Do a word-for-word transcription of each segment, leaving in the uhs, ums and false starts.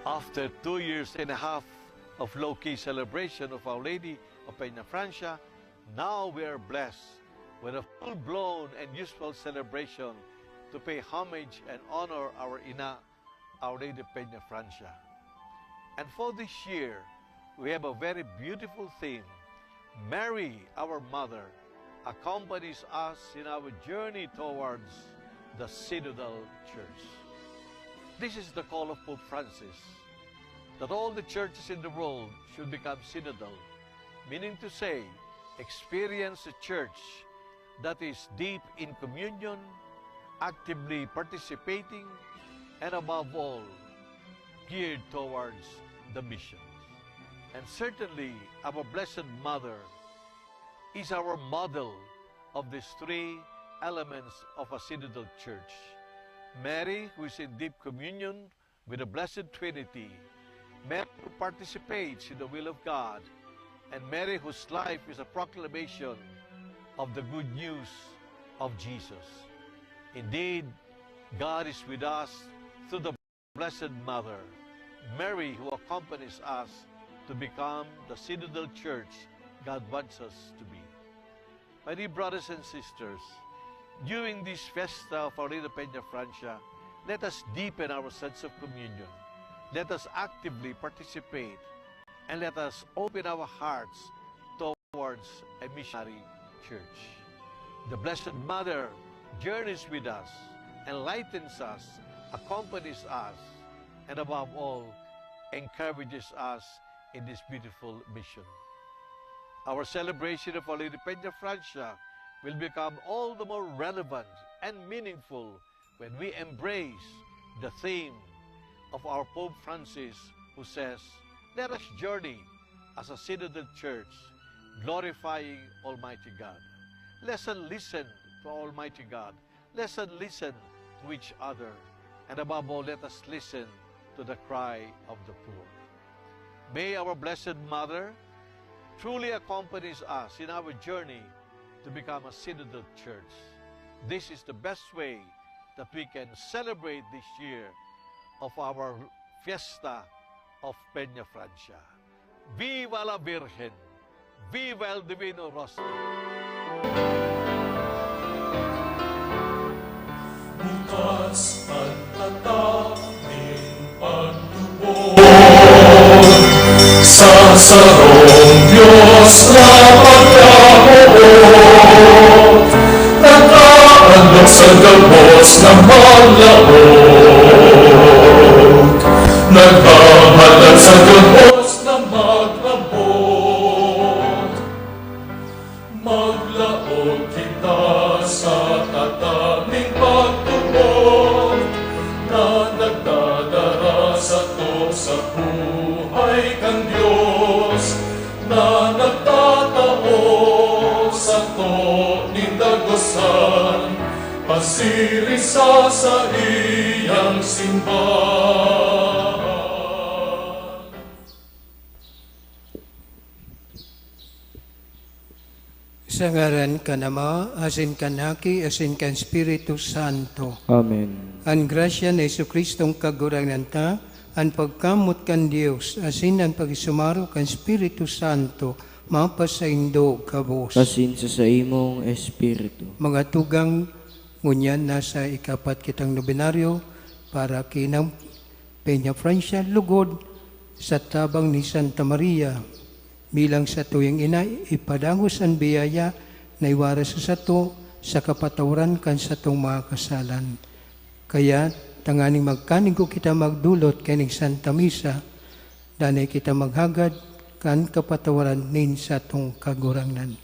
After two years and a half of low-key celebration of Our Lady of Peñafrancia, now we are blessed with a full-blown and useful celebration to pay homage and honor our Ina, Our Lady of Peñafrancia. And for this year, we have a very beautiful theme. Mary, our Mother, accompanies us in our journey towards the Synodal Church. This is the call of Pope Francis, that all the churches in the world should become synodal, meaning to say, experience a church that is deep in communion, actively participating, and above all, geared towards the mission. And certainly, our Blessed Mother is our model of these three elements of a synodal church. Mary, who is in deep communion with the Blessed Trinity, Mary who participates in the will of God, and Mary whose life is a proclamation of the good news of Jesus. Indeed, God is with us through the Blessed Mother, Mary, who accompanies us to become the synodal church God wants us to be. My dear brothers and sisters, during this Fiesta of Our Lady of Peñafrancia, let us deepen our sense of communion. Let us actively participate, and let us open our hearts towards a missionary church. The Blessed Mother journeys with us, enlightens us, accompanies us, and above all, encourages us in this beautiful mission. Our celebration of Our Lady Peñafrancia will become all the more relevant and meaningful when we embrace the theme of our Pope Francis, who says, "Let us journey as a synodal church, glorifying Almighty God." Let us listen to Almighty God. Let us listen to each other. And above all, let us listen to the cry of the poor. May our Blessed Mother truly accompanies us in our journey to become a synodal church. This is the best way that we can celebrate this year of our Fiesta of Peñafrancia. Viva la Virgen! Viva el Divino Rostro! Bukas an tatak nin pagtubod sa sarong Dios na pagkamoot, nag-aandok sa gabos na maglaog, naghahalat sa gabos na mag-abot. Maglaog kita sa tatak nin pagtubod na nagdadara sato sa buhay kan Dios, na nagtatao sato nin dagosan, pasiring sa saiyang simbahan. Sa ngaran kan Ama, asin kan Aki, asin kan Espiritu Santo. Amen. An grasya ni Jesu-Cristong Kagurangnan ta, an pagkamoot kan Dios, asin an pakisumaro kan Espiritu Santo, mapasaindo gabos. Asin sa saimong espiritu. Mga tugang, ngunyan nasa ikapat kitang nobenaryo para ki Ina Peñafrancia, lugod sa tabang ni Santa Maria. Bilang satuyang ina, ipadagos an biyaya na iwaras sa sato sa kapatawaran kan satong mga kasalan. Kaya, tanganing magkanigko kita magdolot kaining Santa Misa, danay kita maghagad kan kapatawaran nin satong Kagurangnan.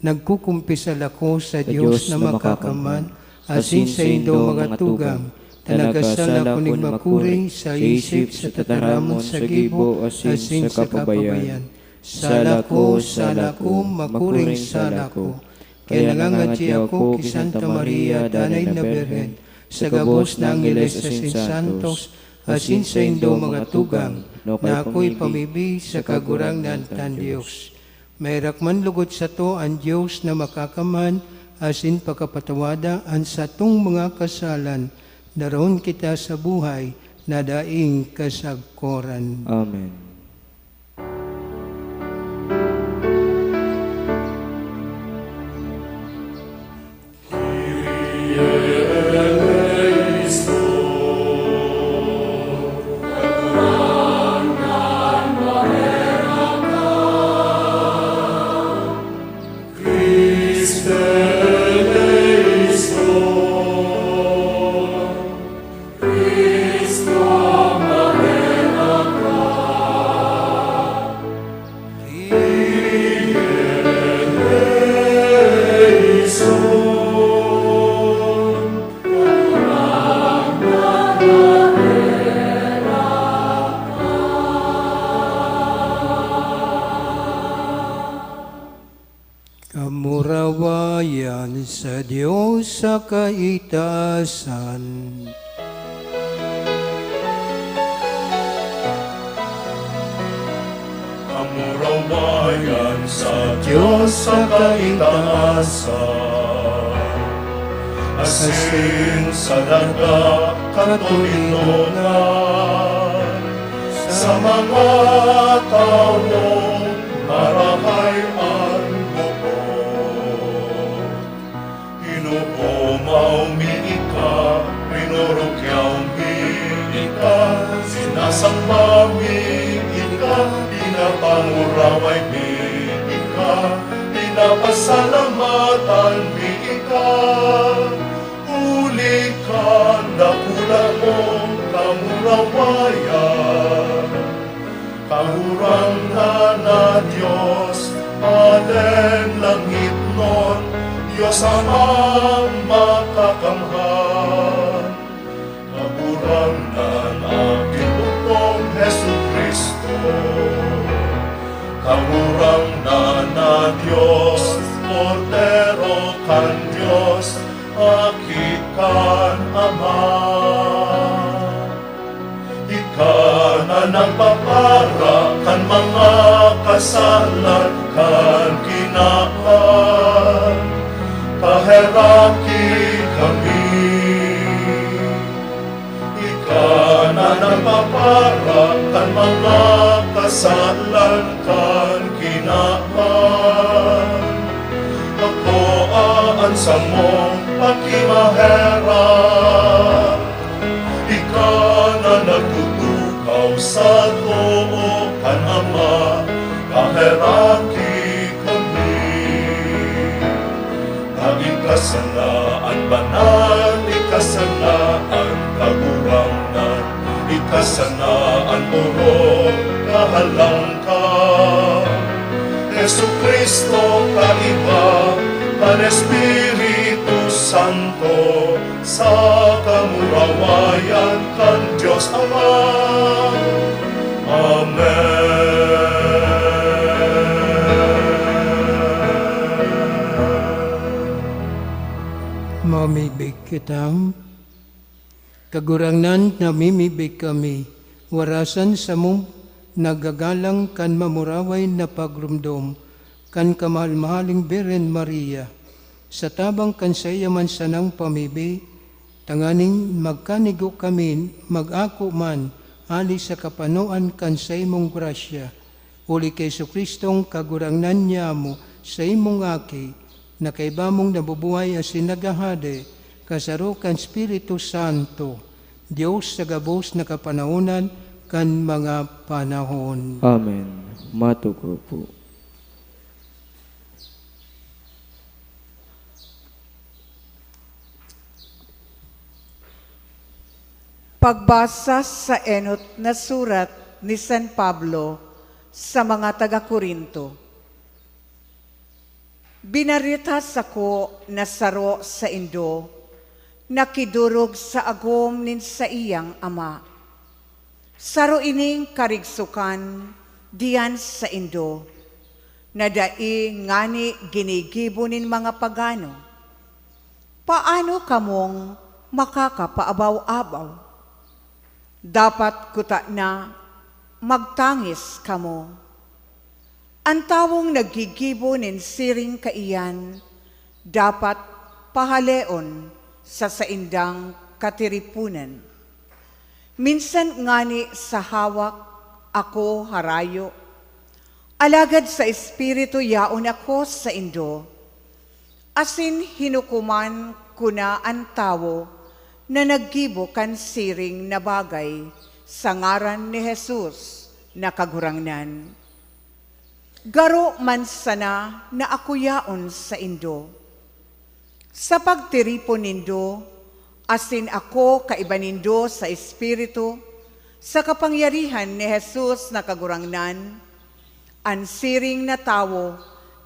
Nagkukumpisal ako sa Dios na makakamhan, asin saindo, mga tugang, ta nagkasala ako nin makuri sa isip, sa tataramon, sa gibo, asin sa kapabayan. Sala ko, sala ko, makuring sala ko. Kaya nangangadyi ako ki Santa Maria, danay na Birhen, sa gabos na angheles asin santos, asin saindo, mga tugang, na akoy pamibi sa Kagurangnan tang Dios. Maherak man lugod sato an Dios na makakamhan asin pakapatawada an satong mga kasalan, daraon kita sa buhay na daing kasagkoran. Amen. Kamurawayan sa Dios sa kaitaasan. Kamurawayan sa Dios sa kaitaasan. Asin sa daga katoninongan, sa mga tawong marahay an buko. Inokomaw mi ika, rinorukyaw mi ika, sinasamba mi ika, pinapanguraway mi ika, pinapasalamatan mi ika, huli kan dakula mong kamurawayan. Kagurangnan na Dios, Aden langitnon, Dios Amang Makakamhan. Kagurangnan na Ginoo kong Jesu-Cristo. Kagurangnan na Dios, Kordero kan Dios, Aki kan Ama. Ika na nagpapara kan mga kasalan kan kinaban, paheraki kami. Ika na nagpapara kan mga kasalan kan kinaban, akoa an samong pakimaherak. Ika na nagtutukaw sa too kan Ama, paheraki kami. Ta ika sana an banal, ika sana an kagurangnan, ika sana an orog kahalangkahan. Jesu-Cristo, kaiba kan Espiritu Santo, sa kamurawayan kan Dios Ama. Amen. Mamibig kita. Kagurangnan, namimibig kami, warasan samong nagagalang kan mamuraway na pagromdom kan kamahal-mahaling Birhen Maria. Sa tabang kan saiya man sanang pamibi, tanganing magkanigo kami, mag-ako man, hali sa kapanoan kan saimong grasya, huli ki Jesu-Cristong Kagurangnan nyamo, saimong Aki, na kaiba mong nabubuhay asin naghahade, kasaro kan Espiritu Santo, Dios sa gabos na kapanahonan kan mga panahon. Amen. Matukaw po. Pagbasa sa enot na surat ni San Pablo sa mga taga-Corinto. Binareta sako na saro saindo nakidorog sa agom nin saiyang ama. Saro ining karigsokan diyan saindo, na dai ngani ginigibo nin mga pagano. Paano kamong makakapaabaw-abaw? Dapat kutana magtangis kamo. An tawong naggigibo nin siring kaiyan dapat pahaleon sa saindang katiriponan. Minsan ngani sa hawak ako harayo, alagad sa espiritu yaon ako saindo, asin hinukoman ko na an tawo na naggibo kan siring na bagay sa ngaran ni Jesus na Kagurangnan. Garo man sana na ako yaon saindo. Sa pagtiripon nindo, asin ako kaiba nindo sa espiritu, sa kapangyarihan ni Jesus na Kagurangnan, an siring na tawo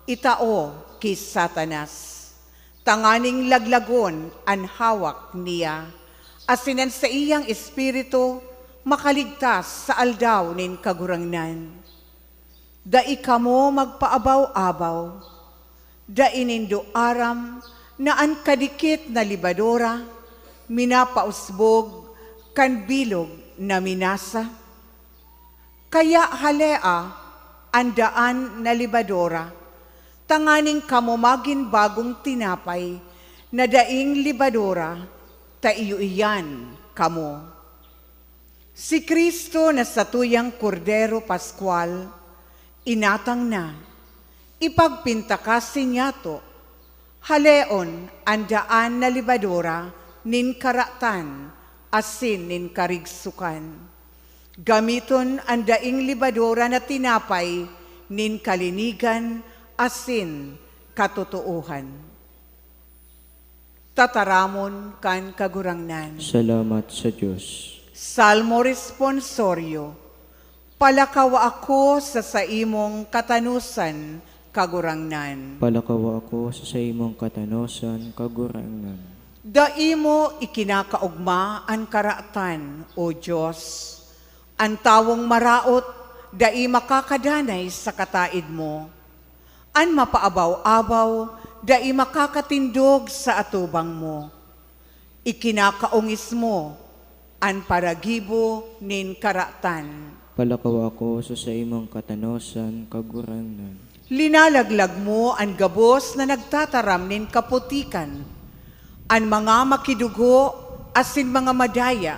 itao ki Satanas, tanganing laglagon an hawak niya, asin an saiyang espiritu makaligtas sa aldaw nin Kagurangnan. Dai kamo magpaabaw-abaw. Dai nindo aram na an kadikit na lebadura minapausbog kan bilog na minasa? Kaya halea an daan na lebadura, tanganing kamo magin bagong tinapay na daing lebadura, ta iyo iyan kamo. Si Cristo na satuyang Kordero Paskwal, inatang na, ipagpintakasi niyato, haleon an daan na lebadura nin karatan asin nin karigsokan. Gamiton an daing lebadura na tinapay nin kalinigan asin katotoohan. Tataramon kan Kagurangnan. Salamat sa Dios. Salmo Responsorio. Palakawa ako sa saimong katanosan, Kagurangnan. Palakawa ako sa saimong katanosan, Kagurangnan. Dai mo ikinakaogma an karatan, O Dios. An tawong maraot dai makakadanay sa kataed mo. An mapaabaw-abaw dai makakatindog sa atubang mo. Ikinakaongis mo an paragibo nin karatan. Palakawa ako sa saimong katanosan, Kagurangnan. Linalaglag mo an gabos na nagtataram nin kaputikan. An mga makidugo asin mga madaya,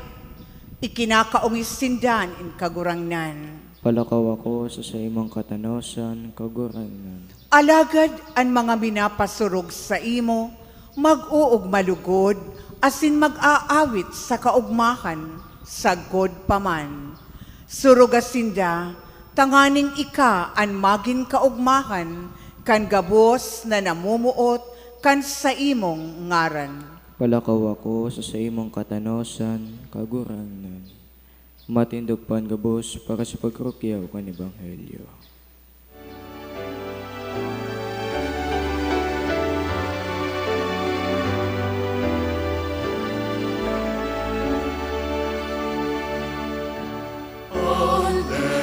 ikinakaongis sinda nin Kagurangnan. Palakaw ako sa saimong katanosan, Kagurangnan. Alagad an mga minapasurog saimo mag-oogma lugod asin mag-aawit sa kaogmahan sagkod pa man. Suruga sinda tanganing ika an magin kaogmahan kan gabos na namomoot kan saimong ngaran. Palakaw ako sa saimong katanosan, Kagurangnan. Matindog pa an gabos para sa pagrukyaw kan ebanghelyo.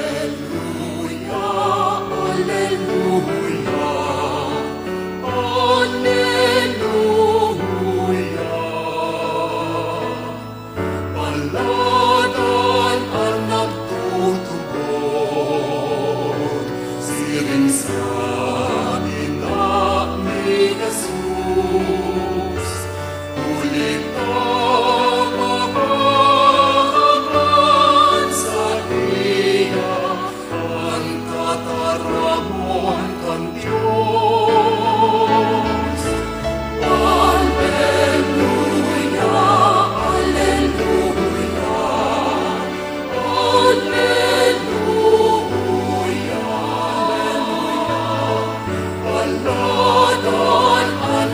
Aleluya, aleluya, aleluya. Palatan an nagtutubod, siring sa ina ni Jesus. Huli ta mahahakan saiya an tataramon kan Dios. Aleluya, aleluya, aleluya. Palatan an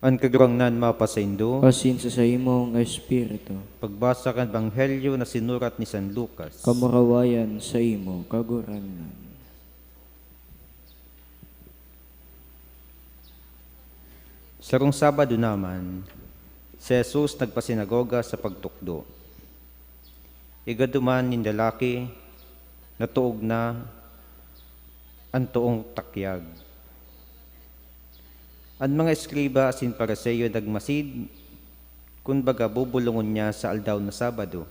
An Kagurangnan mapasaindo. Asin sa saimong espiritu. Pagbasa kan Ebanghelyo na sinurat ni San Lucas. Kamurawayan saimo, Kagurangnan. Sarong Sabado naman, si Jesus nagpasinagoga sa pagtukdo. Igwa duman nin lalaki na tuog na an toong takyag. An mga eskriba asin Fariseo nagmasid kun baga bubulongon niya sa aldaw na Sabado.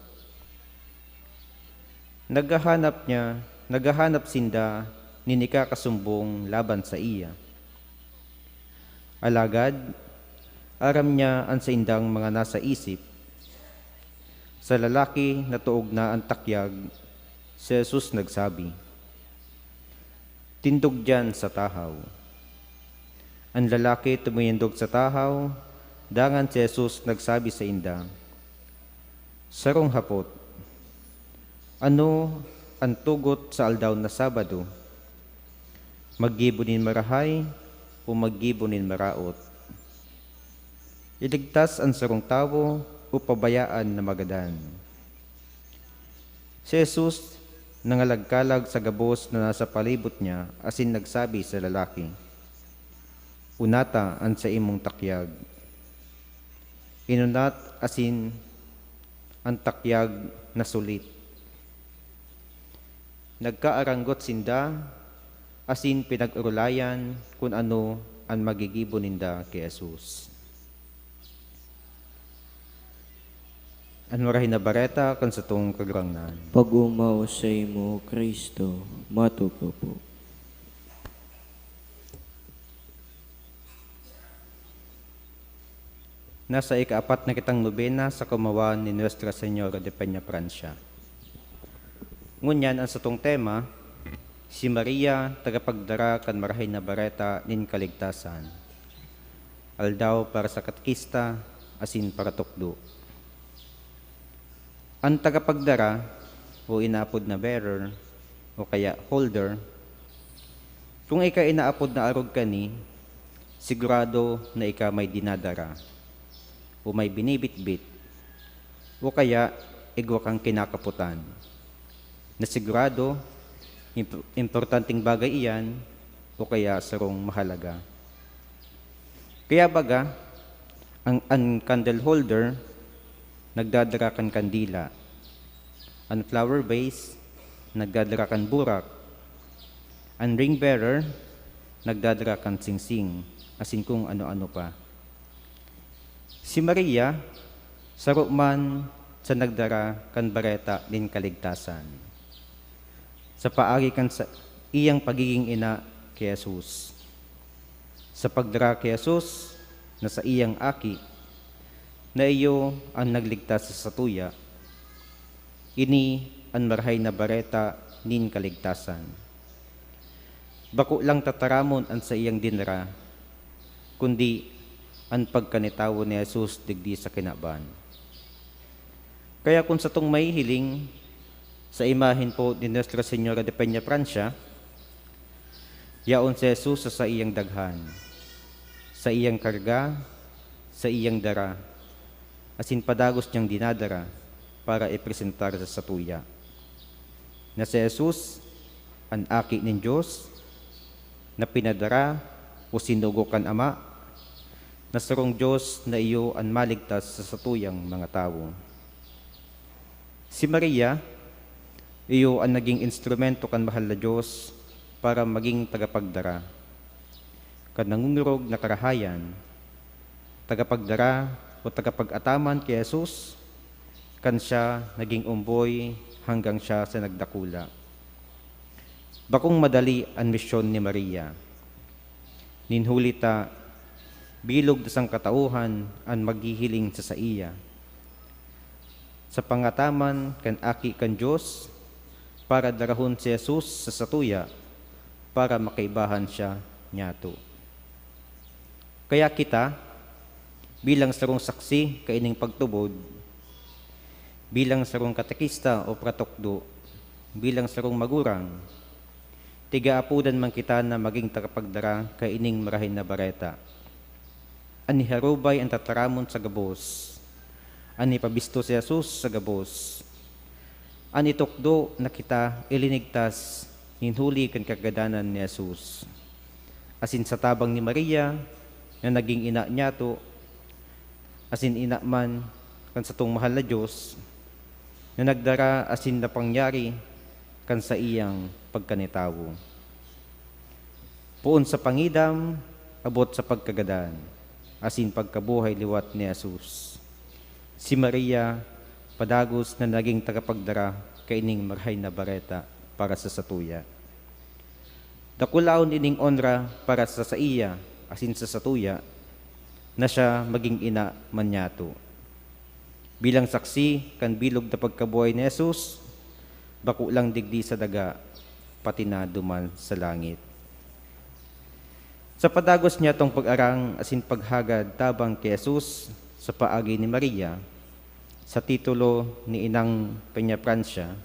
Naghahanap niya, naghahanap sinda nin ikakasumbong laban saiya. Alagad aram niya an saindang mga nasa isip. Sa lalaki na tuog na an takyag, si Jesus nagsabi, "Tindog diyan sa tahaw." An lalaki tumindog sa tahaw, dangan si Jesus nagsabi sainda, "Sarong hapot, ano an tugot sa aldaw na Sabado? Maggibo nin marahay o maggibo nin maraot? Iligtas an sarong tawo o pabayaan na magadan?" Si Jesus nangalagkalag sa gabos na nasa palibot niya asin nagsabi sa lalaki, "Unata an saimong takyag." Inunat asin an takyag nasulit. Nagkaaranggot sinda asin pinag-orolayan kun ano an magigibo ninda ki Jesus. An Marahay na Bareta kan satong Kagurangnan. Pag-omaw saimo, Cristo. Matukaw po. Nasa ikaapat na kitang nobena sa kamawan ni Nuestra Señora de Peñafrancia. Ngunyan an satong tema, si Maria, tagapagdara kan Marahay na Bareta nin kaligtasan. Aldaw para sa katekista asin paratukdo. An tagapagdara, o inaapod na bearer, o kaya holder, kung ika inaapod na arog kani, sigurado na ika may dinadara, o may binibitbit, o kaya igwa kang kinakapotan, na sigurado, imp- importanteng bagay iyan, o kaya sarong mahalaga. Kaya baga, ang, an candle holder nagdadara kan kandila, an flower vase nagdadara kan burak, an ring bearer nagdadara kan singsing, asin kung ano-ano pa. Si Maria, saro man sa nagdara kan bareta nin kaligtasan. Sa paagi kan sa iyang pagiging ina ki Jesus. Sa pagdara ki Jesus na saiyang aki, na iyo an nagligtas sa satuya, ini an Marahay na Bareta nin kaligtasan. Bako lang tataramon an saiyang dinara, kundi an pagkanitawo ni Jesus digdi sa kinaban. Kaya kun satong mahihiling sa imahen po ni Nuestra Señora de Peñafrancia, yaon si Jesus sa saiyang daghan, saiyang karga, saiyang dara, asin padagos niyang dinadara para ipresentar sa satuya, na si Jesus, an Aki nin Dios, na pinadara o sinugo kan Ama, na sarong Dios na iyo an maligtas sa satuyang mga tawo. Si Maria, iyo an naging instrumento kan Mahal na Dios para maging tagapagdara kan nangungurog na karahayan, tagapagdara o tagapag-ataman ki Jesus, kan siya naging omboy hanggang siya sa nagdakula. Bakong madali an misyon ni Maria. Nin huli ta, bilog na sangkatauhan an maghihiling sa saiya. Sa pangataman kan Aki kan Dios, para darahon si Jesus sa satuya, para makaibahan siya niyato. Kaya kita, bilang sarong saksi kaining pagtubod, bilang sarong katekista o pratukdo, bilang sarong magurang, tigaapodan man kita na maging tagapagdara kaining Marahay na Bareta. An iharubay an tataramon sa gabos. An ipabisto si Jesus sa gabos. An itukdo na kita ilinigtas nin huli kan kagadanan ni Jesus. Asin sa tabang ni Maria, na naging ina niyato, asin ina man kan satong mahal na Dios, na nagdara asin napangyari kan saiyang pagkanitawo. Poon sa pangidam, abot sa pagkagadan, asin pagkabuhay liwat ni Jesus. Si Maria, padagos na naging tagapagdara kaining Marahay na Bareta para sa satuya. Dakulaon ining onra para sa saiya asin sa satuya na siya magin ina man niyato. Bilang saksi kan bilog na pagkabuhay ni Jesus, bako lang digdi sa daga, pati na duman sa langit. Sa padagos niyatong pag-arang asin paghagad tabang ki Jesus sa paagi ni Maria, sa titulo ni Inang Peñafrancia,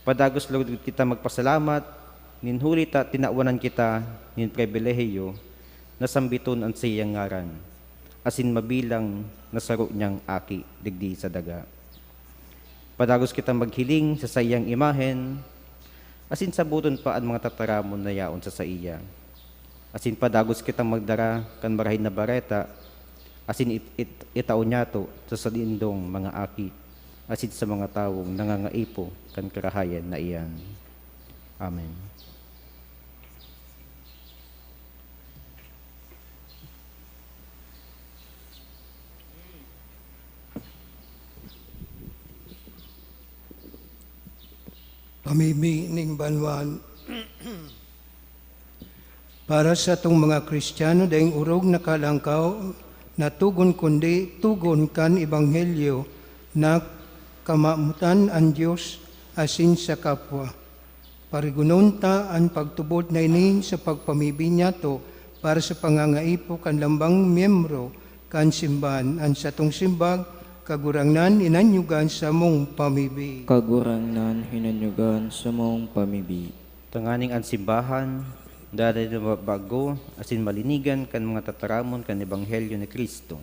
padagos lugod kita magpasalamat nin huli ta tinawanan kita nin pribilehiyo na sambiton an saiyang ngaran, asin mabilang na saro niyang aki digdi sa daga. Padagos kitang maghiling sa saiyang imahen, asin saboton pa an mga tataramon na yaon sa saiya. Asin padagos kitang magdara kan Marahay na Bareta, asin it-, it-, itao niyato sa saindong mga aki, asin sa mga tawong nangangaipo kan karahayan na iyan. Amen. Pamibi ning banwaan. Para sa atong mga Kristiyano, daing orog na kalangkaw na togon, kundi togon kan Ebanghelyo na kamamotan an Dios asin sa kapwa. Parigonon ta an pagtubod na ini sa pagpamibi niyato para sa pangangaipo kan lambang miyembro kan simbahan. An satong simbag, Kagurangnan, inanyugan samong pamibi. Kagurangnan, hinanyugan samong pamibi. Tanganing an simbahan, danay na mabago asin malinigan kan mga tataramon kan Ebanghelyo ni Cristo.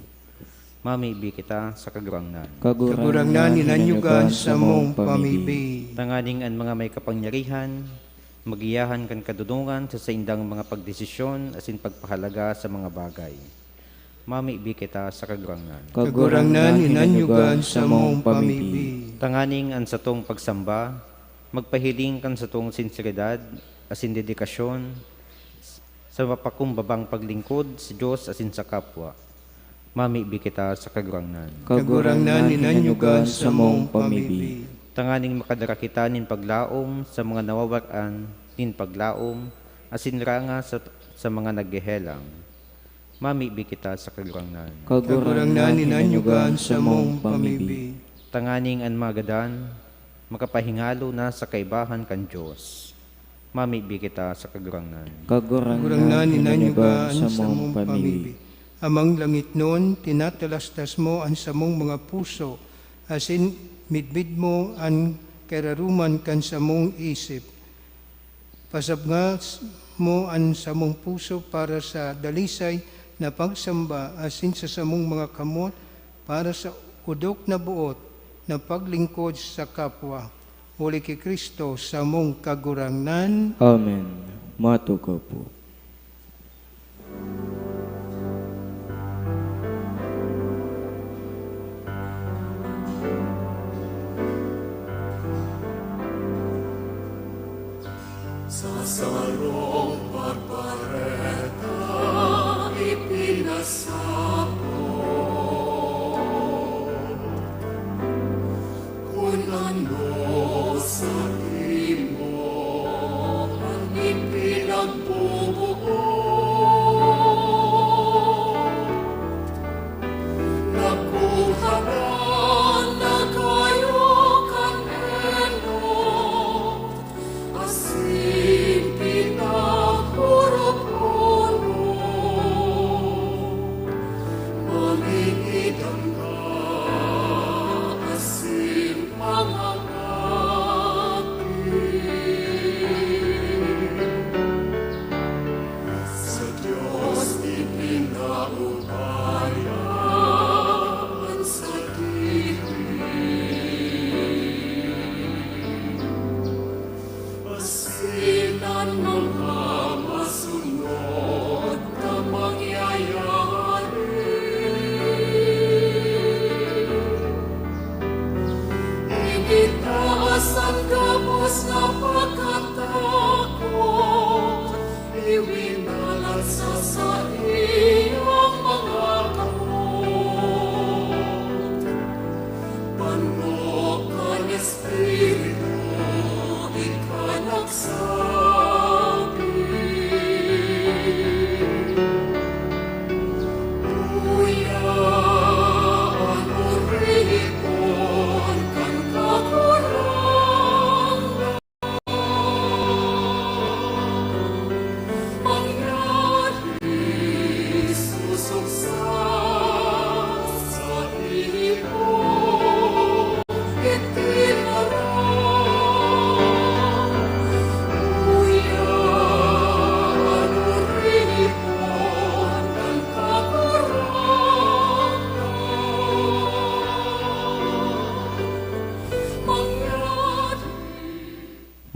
Mamibi kita sa Kagurangnan. Kagurangnan, inanyugan samong pamibi. Tanganing an mga may kapangyarihan, magiyahan kan kadonongan sa saindang mga pagdesisyon asin pagpahalaga sa mga bagay. Mamibi kita sa Kagurangnan. Kagurangnan, inanyugan samong pamibi. Tanganing an satong pagsamba, magpahiling kan satong sinseridad asin dedikasyon sa mapakumbabang paglingkod sa Dios asin sa kapwa. Mamibi kita sa Kagurangnan. Kagurangnan, inanyugan samong pamibi. Tanganing makadara kita nin paglaom sa mga nawawar-an nin paglaom asin ranga sa, sa mga naghehelang. Mamibi kita sa Kagurangnan. Kagurangnan, inanyugan samong pamibi. Tanganing an mga gadan makapahingalo na sa kaibahan kan Dios. Mamibi kita sa Kagurangnan. Kagurangnan, inanyugan samong pamibi. Amang langitnon, tinatalastas mo an samong mga puso, asin midbid mo an kararoman kan samong isip. Pasabngas mo an samong puso para sa dalisay na pagsamba, asin sa samong mga kamot para sa odok na boot na paglingkod sa kapwa. Huli ki Cristo, samong Kagurangnan. Amen. Matukaw po. Sa sarong pagpareta ipinasabot kun ano sa timo an ipinagbubuo. Nakuha na kayo kan enot, asin pinahurop-hurop. Sa pagkatakot, iwinalat sa saiyang mga kamot. Banal kan Espiritu, ika nagsabi, "Uya an oripon kan Kagurangnan." Mangyari susog sa saimo itinaram. Uya an oripon kan Kagurangnan. Mangyari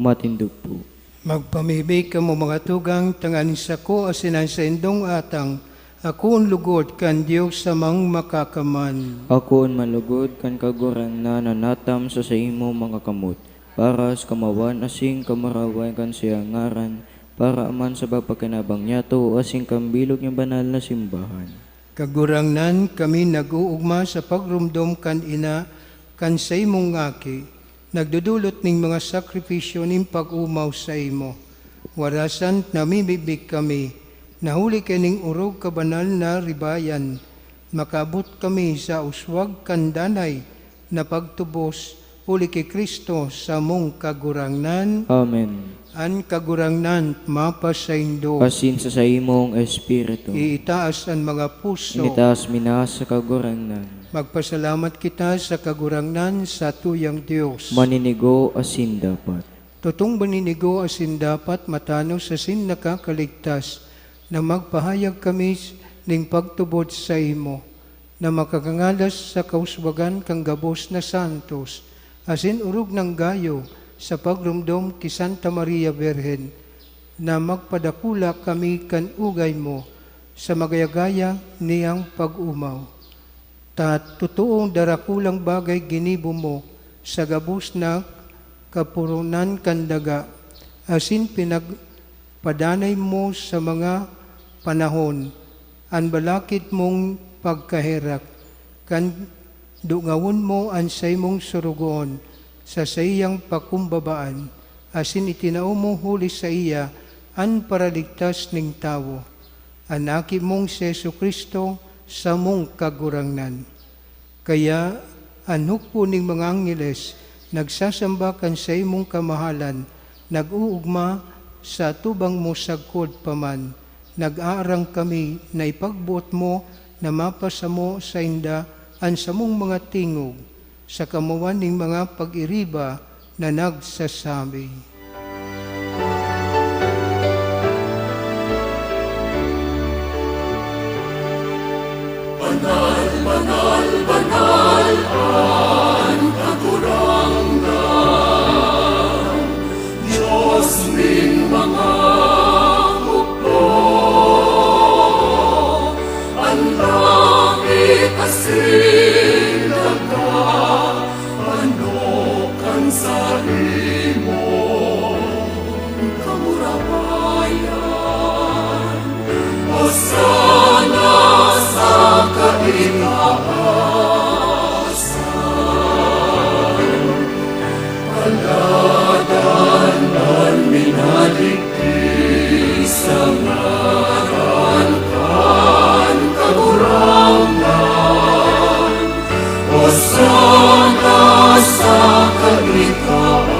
Matindog po. Magpamibi kamo, mga tugang, tanganing sako asin an saindong atang akoon lugod kan Dios Amang Makakaman. Akoon man lugod kan Kagurangnan na natam sa saimo mga kamot, para sa kamawan asin kamurawayan kan saiyang ngaran, para man sa pagpakinabang niyato asin kan bilog nin banal na simbahan. Kagurangnan, kami nag-oogma sa pagromdom kan ina kan saimong Aki, nagdodolot nin mga sakripisyo nin pag-omaw saimo. Warasan namimibi kami na huli kaining orog kabanal na ribayan, makaabot kami sa uswag kan danay na pagtubos, huli ki Cristo samong Kagurangnan. Amen. An Kagurangnan mapasaindo. Asin sa saimong espiritu. Iitaas an mga puso. Initaas mi na sa Kagurangnan. Magpasalamat kita sa Kagurangnan, satuyang Dios. Maninigo asin dapat. Totong maninigo asin dapat, matanos asin nakakaligtas, na magpahayag kami ning pagtubod saimo, na makakangalas sa kauswagan kan gabos na santos, asin orog nang gayo sa pagromdom ki Santa Maria Birhen, na magpadakula kami kan ugay mo sa magaya-gaya niyang pag-omaw. Ta totoong darakulang bagay ginibo mo sa gabos na kapuronan kan daga, asin pinagpadanay mo sa mga panahon an balakid mong pagkaherak, kan dungawon mo an saimong sorogoon sa saiyang pakumbabaan, asin itinao mo huli saiya an Paraligtas nin tawo, an Aki mong si Jesu-Cristo, samong Kagurangnan. Kaya an hukbo nin mga angheles nagsasamba kan saimong kamahalan, nag-oogma sa atubang mo sagkod pa man. Nag-aarang kami na ipagboot mo na mapasamo sainda an samong mga tingog, sa kamawan nin mga pag-iriba na nagsasabi, "Banal, banal, banal an Kagurangnan, Dios nin mga hukbo. An langit asin daga ano kan saimong kamurawayan. Hosana sa kaitaasan. Paladan an minadigdi sa ngaran kan Kagurangnan. Hosana sa kaitaasan."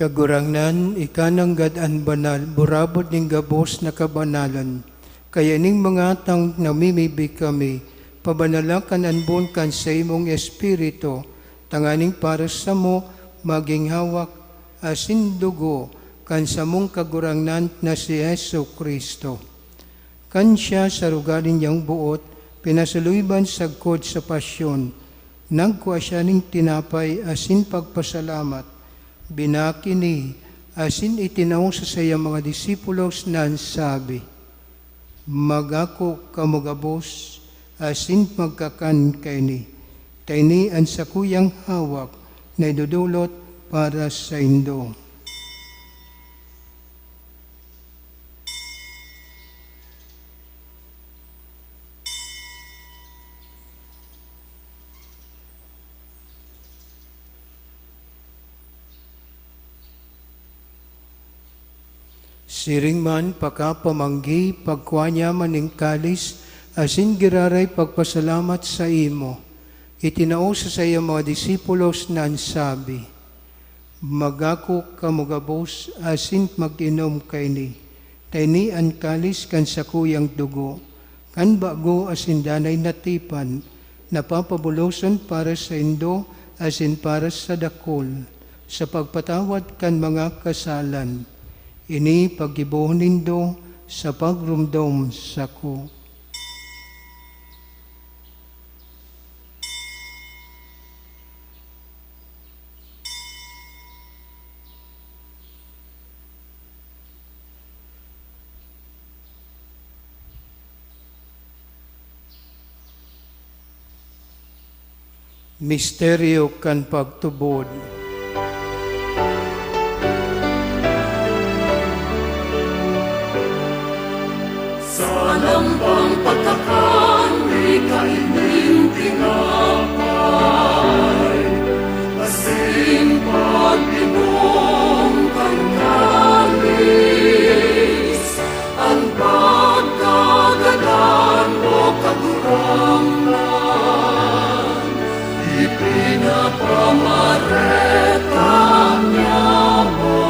Kagurangnan, ika nanggad an banal, burabod nin gabos na kabanalan. Kaya ning mga atang namimibi kami, pabanala kan anbon kan saimong Espiritu, tanganing para samo magin hawak asin dugo kan samong Kagurangnan na si Jesu-Cristo. Kan siya sa rogalin niyang boot pinasaloiban sagkod sa pasyon, nagkua siya nin tinapay asin pagpasalamat, binakini asin itinao sa saiyang mga disipulos na nagsabi, "Magako kamo gabos asin magkakan kaini. Ta ini an sakuyang hawak na idodolot para saindo. Siring man, pakapamanggi, pagkua niya man nin kalis, asin giraray pagpasalamat saimo, itinao sa saiyang mga disipulos na an sabi, "Magako kamo gabos asin mag-inom kaini, ta ini an kalis kan sakuyang dugo, kan bago asin danay na tipan, na papabuloson para saindo asin para sa dakul, sa pagpatawad kan mga kasalan. Ini paggibohon nindo sa pagromdom sako." Misteryo kan pagtubod. Sa lambang pagkakan, ika ining tinapay, asin pag-inom kan kalis, an pagkagadan mo, Kagurangnan, ipinapamareta niya mo,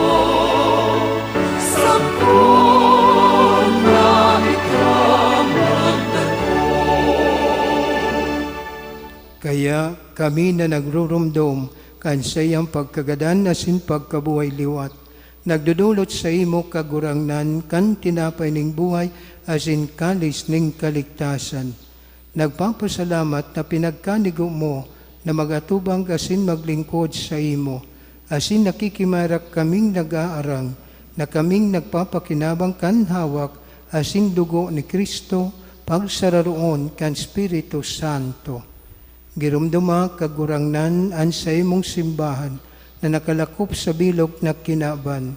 sagkod na ika magdakop. Kaya kami na nagruromdom kan saiyang pagkagadan asin pagkabuhay liwat, nagdodolot saimo, Kagurangnan, kan tinapay ning buhay asin kalis ning kaligtasan. Nagpapasalamat na pinagkanigo mo na mag-atubang asin maglingkod saimo, asin nakikimarak kaming nag-aarang na kaming nagpapakinabang kan hawak asin dugo ni Cristo, pagsararoon kan Espiritu Santo. Giromdoma, Kagurangnan, an saimong simbahan na nakalakop sa bilog na kinaban,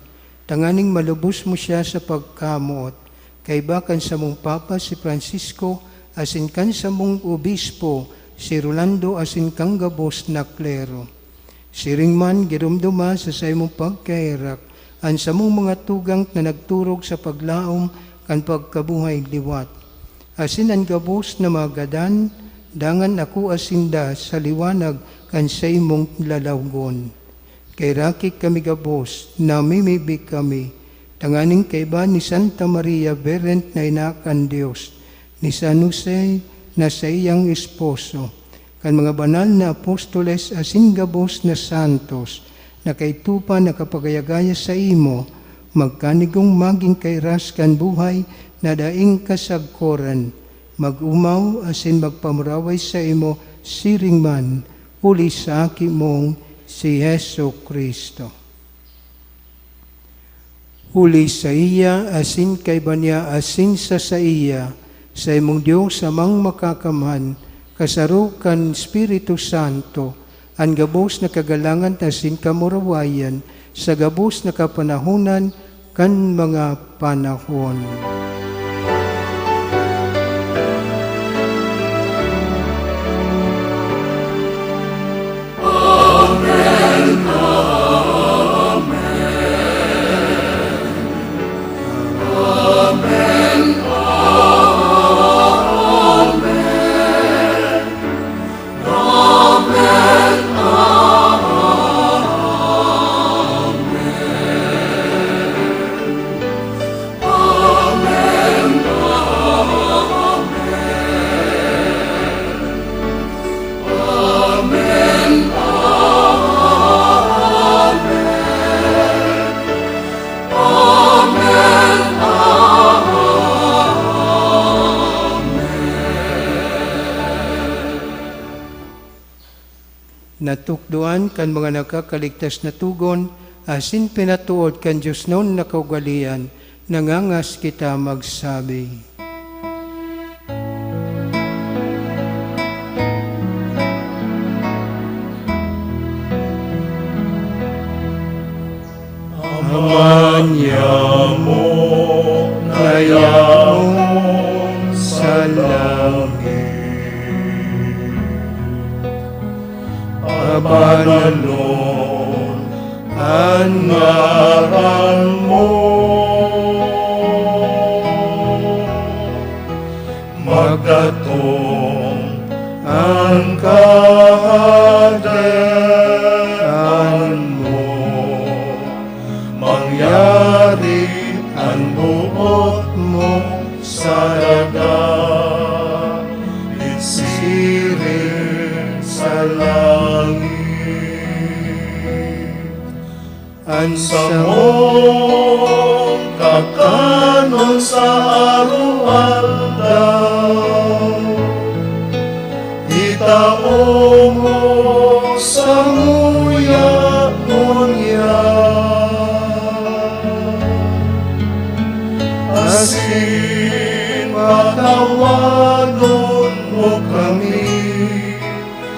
tanganing malubos mo siya sa pagkamoot, kaiba kan samong Papa, si Francisco, asin kan samong Obispo, si Rolando, asin kan gabos na klero. Siring man, giromdoma sa saimong pagkaherak an samong mga tugang na nagturog sa paglaom kan pagkabuhay liwat, asin an gabos na mga gadan, dangan akua sinda sa liwanag kan saimong lalawgon. Kaheraki kami gabos, namimibi kami, tanganing kaiba ni Santa Maria, Birhen na Ina kan Dios, ni San Jose na saiyang esposo, kan mga banal na apostoles asin gabos na santos na kaidto pa nakapagaya-gaya saimo, magkanigong magin kairas kan buhay na daing kasagkoran, mag-omaw asin magpamuraway saimo siring man, huli sa Aki mong si Jesu-Cristo. Huli saiya, asin kaiba niya, asin sa saiya, saimong Dios, Amang Makakamhan, kasaro kan Espiritu Santo, an gabos na kagalangan asin kamurawayan sa gabos na kapanahonan kan mga panahon. Natukdoan kan mga nakakaligtas na togon asin pinatood kan diosnon na kaugalean, nangangas kita magsabi. Manyamo na yaon sa langit. Pabananon an ngaran mo. Magdatong an Kahadean mo. Mangyari an boot mo sa daga, siring sa langit. An samong kakanon sa araw-aldaw, itao mo samuya ngunyan. Asin patawanon mo kami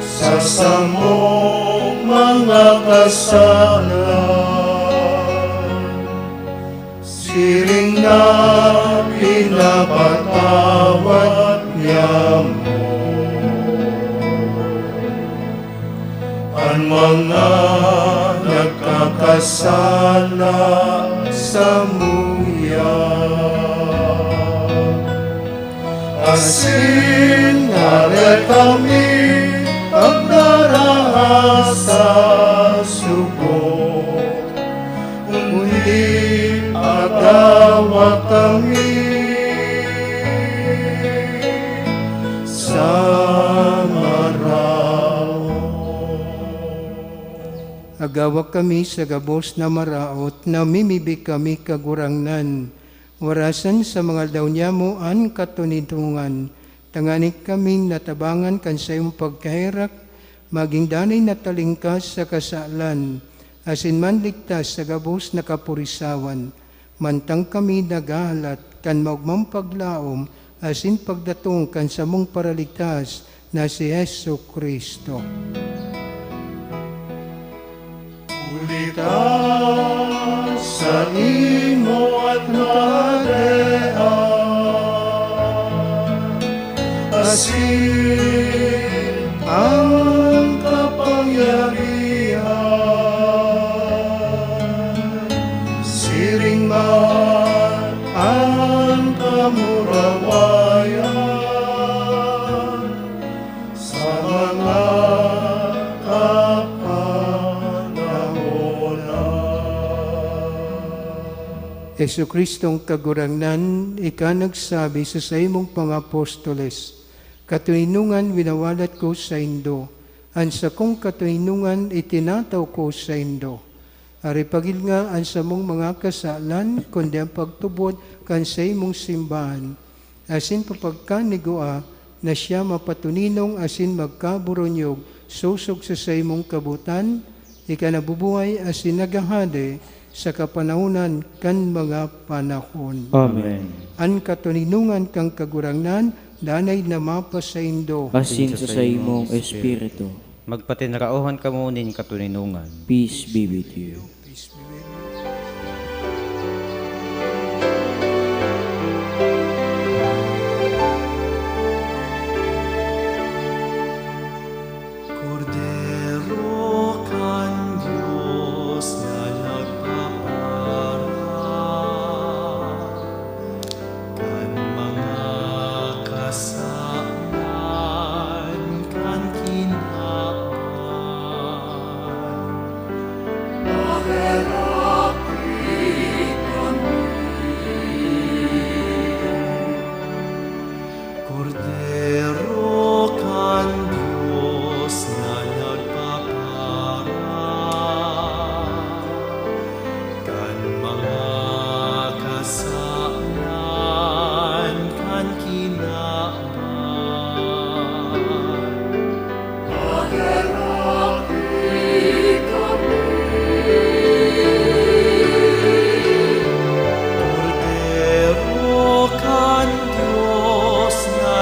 sa samong mga kasalan, siring na pinapatawad niamo an mga nagkakasala samuya. Asin dai kami pagdaraha sa sugot, kundi agawa kami sa maraot. Agawa kami sa gabos na maraot, namimibi kami, Kagurangnan. Warasan sa mga aldaw niamo an katoninongan, tanganing kaming natabangan kan saimong pagkaherak, magin danay na talingkas sa kasalan, asin manligtas sa gabos na kapurisawan, mantang kami naghahalat kan maogmang paglaom asin pagdatong kan samong Paraligtas na si Jesu-Cristo. Huli ta saimo an kahadean, asin an kapangyarihan, siring man an kamurawayan sa mga kapanahonan. Jesu-Cristong Kagurangnan, ika nagsabi sa saimong mga apostoles, "Katoninongan winawalat ko saindo, an sakong katoninongan itinatao ko saindo." Aripagil nga an samong mga kasalan, kundi an pagtubod kan saimong simbahan. Asin papagkanigua na siya mapatoninong asin magkaboronyog sosog sa saimong kabotan, ika na bubuhay asin naghahade sa kapanahonan kan mga panahon. Amen. An katoninongan kan Kagurangnan danay na mapasaindo. Asin sa saimong espiritu. Magpatinraohan kamo nin katoninongan. Peace be with you. Kordero kan Dios na nagpapara kan mga kasalan kan kinaban. Maheraki kami. Kordero kan Dios na nagpapara kan mga kasalan kan kinaban. Maheraki kami. Kordero kan Dios na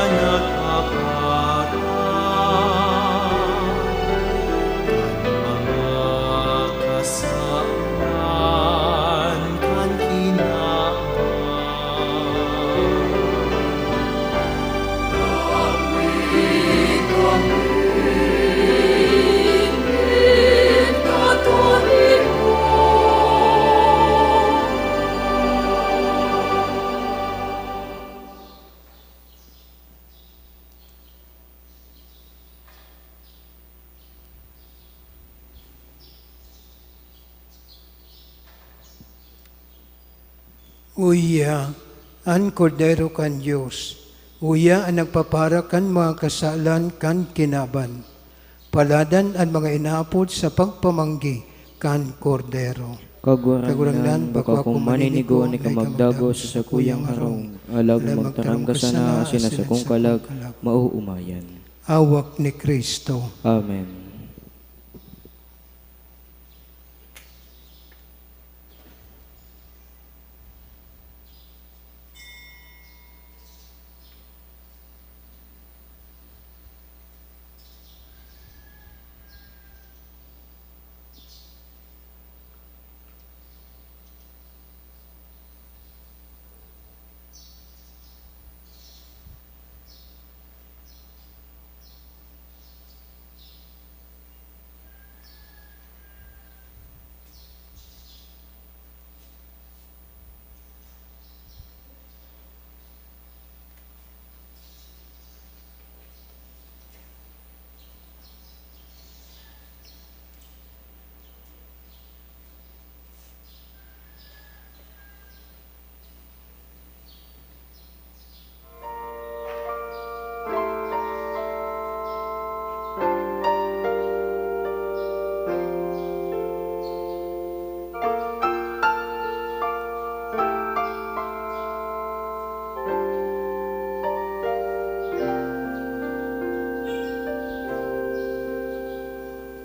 Uya, an Kordero kan Dios, uya an nagpapara kan mga kasalan kan kinaban. Paladan an mga inaapod sa pagpamanggi kan Kordero. Kagurangnan, bako akong maninigo na ika magdagos sa sakuyang harong, alagad magtaram ka sana asin an sakong kalag maoomayan. Hawak ni Cristo. Amen.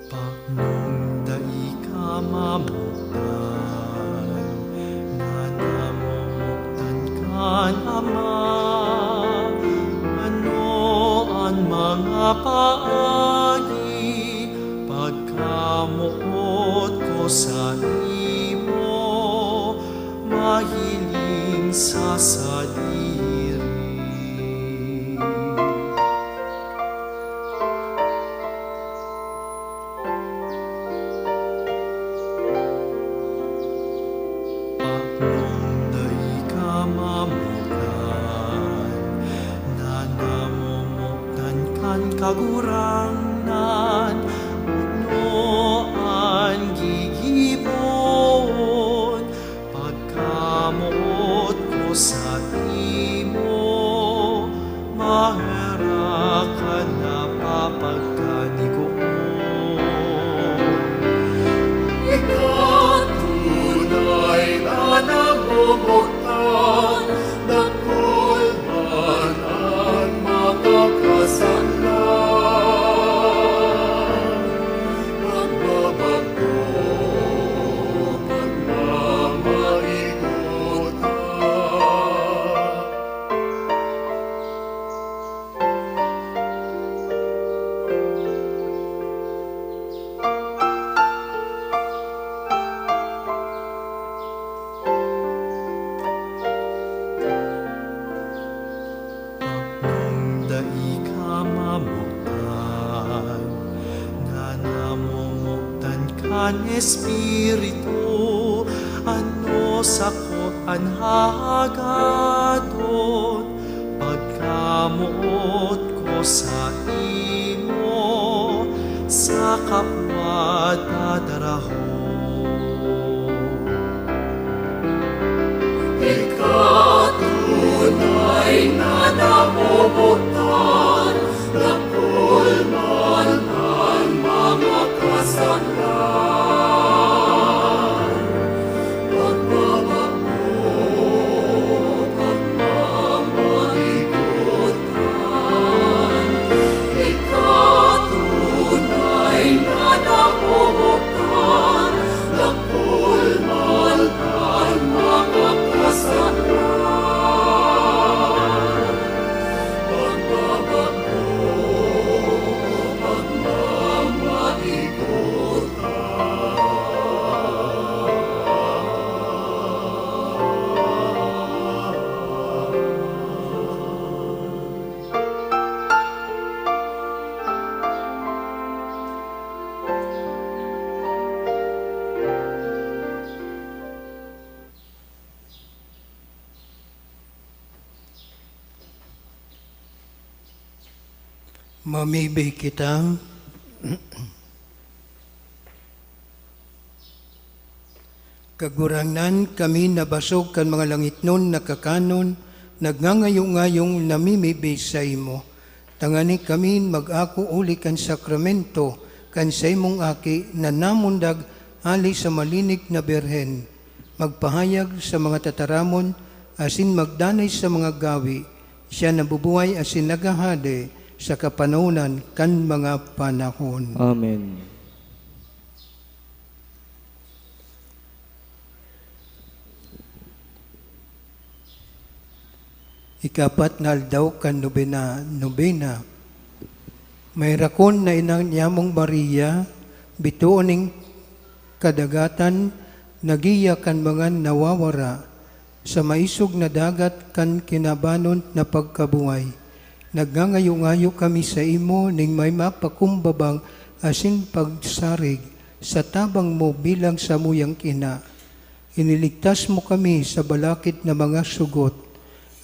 Paknong dai ka mamuktan, na namumuktan kan Ama. Ano an mga paagi? Pagkamoot ko saimo, mahiling sa sadiri. Paknong dai ka mamuktan, na namumuktan kan Kagurangnan, ano an gigibon? Pagkamoot ko saimo, maherak ka na papagkanigoon. Ika tunay na namumuktan, dakul man an mga kasalan. Pagbabagko, pagmamaligot ka. Paknong dai ka mamuktan, na namumuktan kan Espiritu, ano sako an hahagadon? Pagkamoot ko saimo, sa kapwa dadarahon. Ika tunay na namumuktan, dakul man an mga kasalan. Pagbabagko, pagmamaligot ka. Ika tunay na namumuktan, dakul man an mga kasalan. Pagbabagko, pagmamaligot ka. Mamibig kita. Kagurangnan, kami na basog kan mga langitnon na kakanon, nagngangayo-ngayong namimibi saimo, tangani kami mag-ako huli kan sakramento kan saimong Aki na namundag hali sa malinig na Birhen, magpahayag sa mga tataramon asin magdanay sa mga gawi. Siya nabubuhay asin naghahade sa kapanahonan kan mga panahon. Amen. Ikapat na aldaw kan nobena, nobena. May rakon na ina nyamong Maria, bitoon nin kadagatan, nagiya kan mga nawawara, sa maisog na dagat kan kinabanon na pagkabuhay. Nagngangayo-ngayo kami saimo ning may mapakumbabang asin pagsarig sa tabang mo bilang samuyang ina. Iniligtas mo kami sa balakid na mga sugot,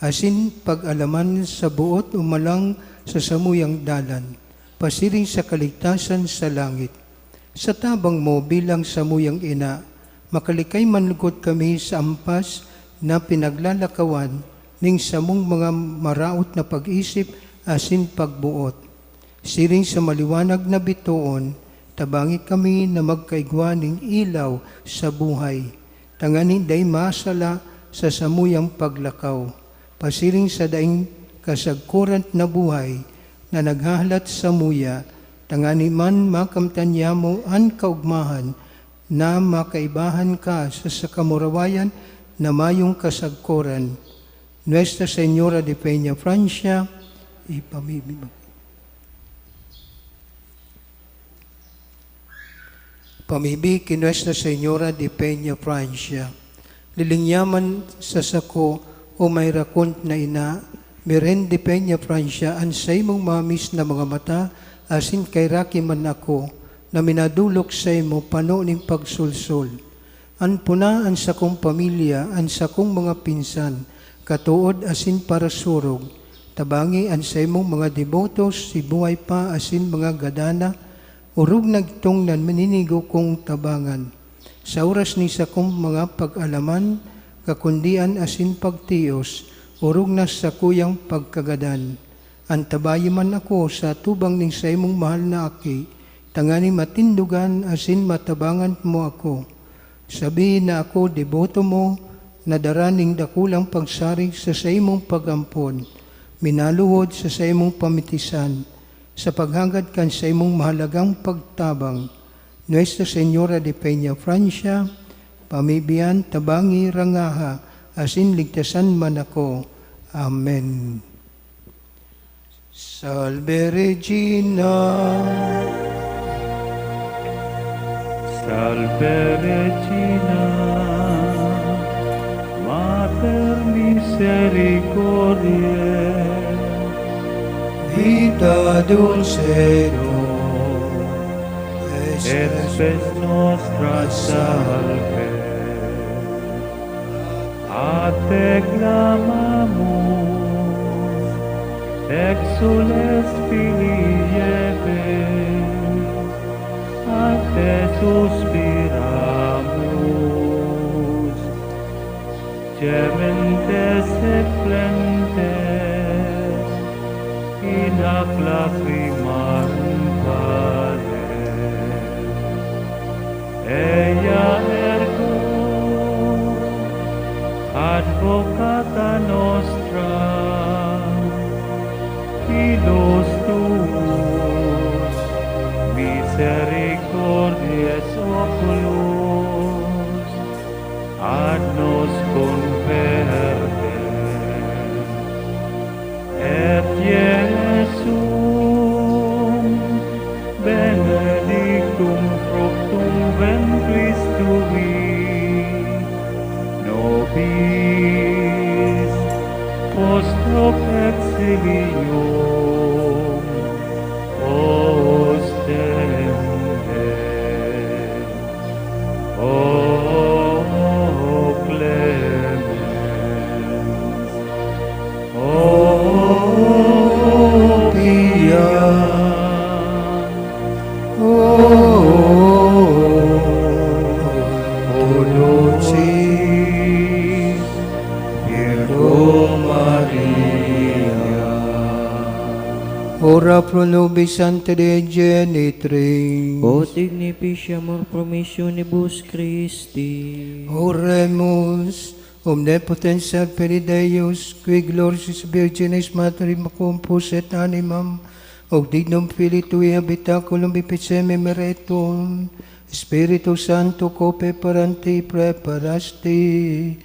asin pag-alaman sa boot umalang sa samuyang dalan, pasiring sa kaligtasan sa langit. Sa tabang mo bilang samuyang ina, makalikay man lugod kami sa ampas na pinaglalakawan ning samong mga maraot na pag-isip asin pagboot. Siring sa maliwanag na bitoon, tabangi kami na magkaigwa nin ilaw sa buhay, tanganing dai masala sa samuyang paglakaw, pasiring sa daing kasagkoran na buhay na naghahalat samuya, tangani man makamtan nyamo an kaogmahan na makaibahan ka sa, sa kamurawayan na mayong kasagkoran. Nuestra Señora de Peña Francia, ipamibi-, pamibi ki Nuestra Señora de Peña Francia. Lilingyaman sa sako, o may rakon na ina, Miren de Peña Francia, an saimong mamis na mga mata, asin kairaki man ako, na minadolok saimo pano nin pagsolsol. An puna, an sakong pamilya, an sakong mga pinsan, katood asin parasurog, tabangi an saimong mga debotos, si buhay pa asin mga gadana, orog na igtong na mininigo kong tabangan. Sa oras nin sakong mga pag-alaman, kakundian asin pagtios, orog na sakuyang pagkagadan. Antabayi man ako sa atubang nin saimong mahal na Aki, tanganing matindogan asin matabangan mo ako. Sabihin na ako deboto mo, na dara nin dakulang pagsarig sa saimong pag-ampon, minaluhod sa saimong pamitisan, sa paghagad kan saimong mahalagang pagtabang. Nuestra Señora de Peña Francia, pamibian, tabangi, rangaha, asin ligtasan man ako. Amen. Salve Regina. Salve Regina, Mater Misericordiae, Vita Dulcedo, Spes nostra salve. A te clamamus, exsules filii Hevae, a te suspiramus, gementes et flentes in hac lacrimarum vale. Eia ergo advocata nostra, illos tuus misericordiae oculos, ad nos converte. Et Iesum benedictum fructum ventris tui, nobis post hoc exilium ostende. O clemens, o pia, o, o dulce Ora pro nobis Sancti Dei Genitrix. Ut dignificiamur promissionibus Christi. Oremus. Omnipotens Serpe de Deus, qui gloriis virginis Mater immacum fus et animam, ug dignum filii tui habitaculum ifficemi meretum, Spiritu Sancto, quo perperanti praeparasti,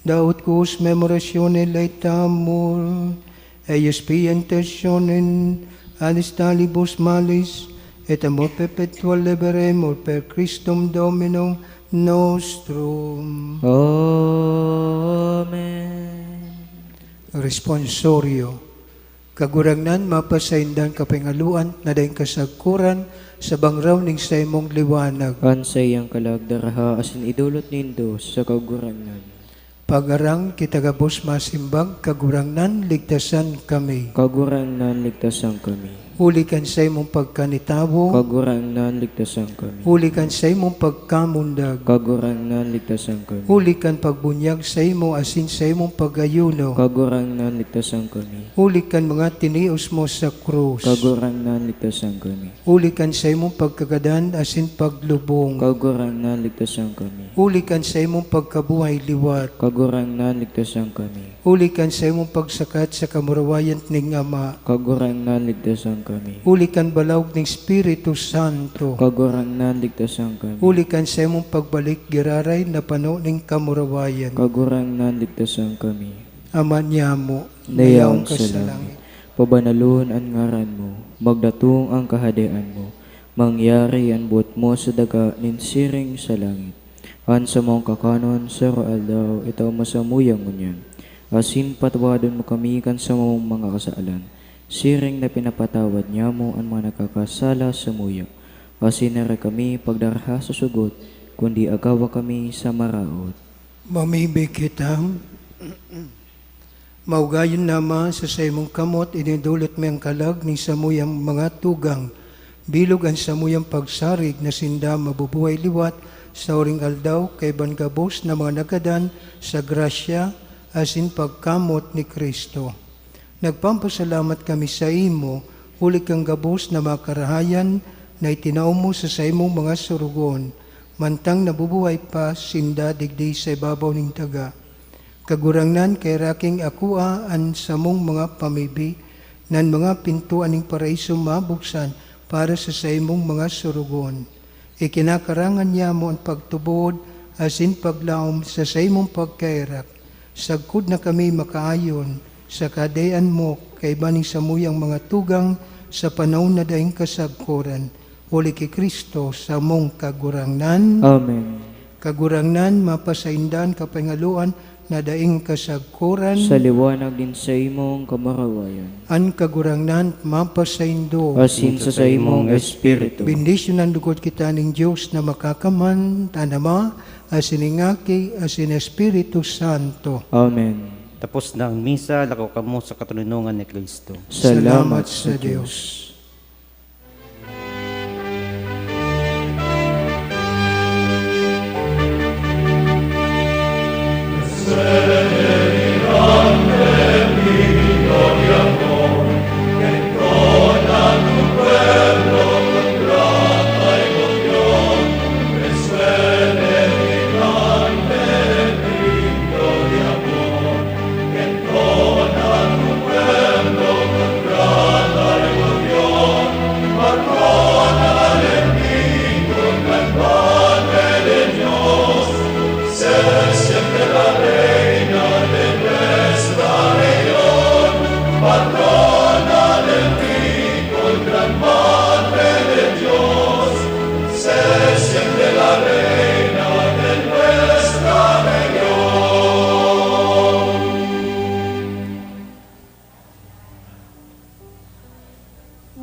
da ut quos memoratione laetamur, eius pia intercessionem alis talibus malis, et amor perpetuam leveremur per Christum Dominum nostrum. Amen. Responsorio. Kagurangnan, mapasaindan ka pangaloan na daing kasagkoran sa bangraw ning saimong liwanag. An saiyang kalag daraha asin idolot nindo sa Kagurangnan. Pagharang kita gabos masimbag, Kagurangnan, ligtasan kami. Kagurangnan, ligtasan kami. Huli kan saimong pagkanitawo. Kagurangnan, ligtasan kami. Huli kan saimong pagkamundag. Kagurangnan, ligtasan kami. Huli kan pagbunyag saimo asin saimong pag-ayuno. Kagurangnan, ligtasan kami. Huli kan mga tinios mo sa krus. Kagurangnan, ligtasan kami. Huli kan saimong pagkagadan asin paglubong. Kagurangnan, ligtasan kami. Huli kan saimong pagkabuhay liwat. Kagurangnan, ligtasan kami. Huli kan saimong pagsakat sa kamurawayan ning Ama. Kagurangnan, ligtasan kami. Huli kan balaog ning Espiritu Santo. Kagurangnan, ligtasan kami. Huli kan saimong pagbalik giraray na pano ning kamurawayan. Kagurangnan, ligtasan kami. Ama niyamo, na yaon ka sa langit. Pabanalon an ngaran mo, magdatong an kahadean mo, mangyari an boot mo sa daga nin siring sa langit. An samong kakanon sa aroaldaw, itao mo samuya ngunyan, asin patawadon mo kami kan samong mga kasalan, siring na pinapatawad niamo an mga nagkakasala samuya. Asin dai kami pagdaraha sa sugot, kundi agawa kami sa maraot. Mamibi kita. Maugayon na, Ama, sa saimong kamot, idinudulot mi an kalag nin samuyang mga tugang, bilog an samuyang pagsarig na sinda mabubuhay liwat sa huring aldaw kaiba nin gabos na mga nagadan sa grasya asin pagkamot ni Cristo. Nagpapasalamat kami saimo huli kan gabos na mga karahayan na itinao mo sa saimong mga sorogoon, mantang nabubuhay pa sinda digdi sa ibabaw nin daga. Kagurangnan, kaheraki akua an samong mga pamibi, na an mga pintoan nin Paraiso mabuksan para sa saimong mga sorogoon. Ikinakarangan niamo an pagtubod asin paglaom sa saimong pagkaherak. Sagkod na kami makaayon sa Kahadean mo kaiba nin samuyang mga tugang sa panahon na daing kasagkoran, huli ki Cristo, samong Kagurangnan. Amen. Kagurangnan, mapasainda an kapangaloan na daing kasagkoran. Sa liwanag nin saimong kamurawayan. An Kagurangnan mapasaindo. Asin sa saimong espiritu. Bendisyonan lugod kita nin Dios na Makakamhan, an Ama, asin nin Aki, asin Espiritu Santo. Amen. Tapos na ang misa, lakaw kamo sa katoninongan ni Cristo. Salamat sa Dios.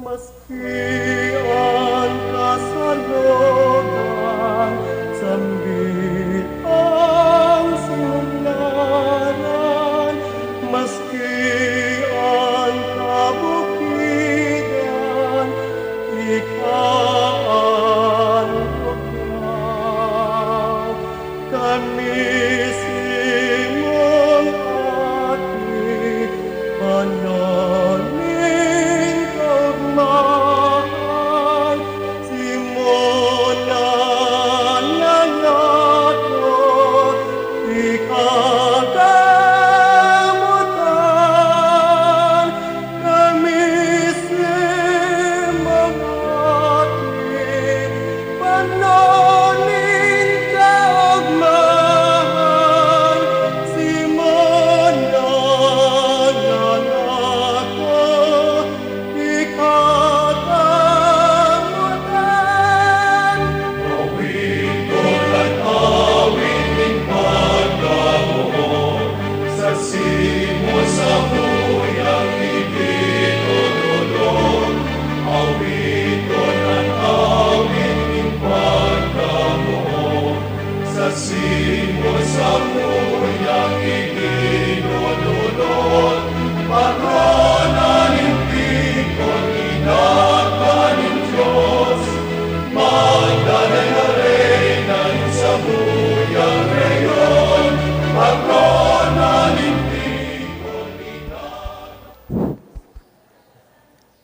Maski an kasalogan sambit an sinularan, maski an kabukidan, ika an tugnaw. Kami simong aki, panaling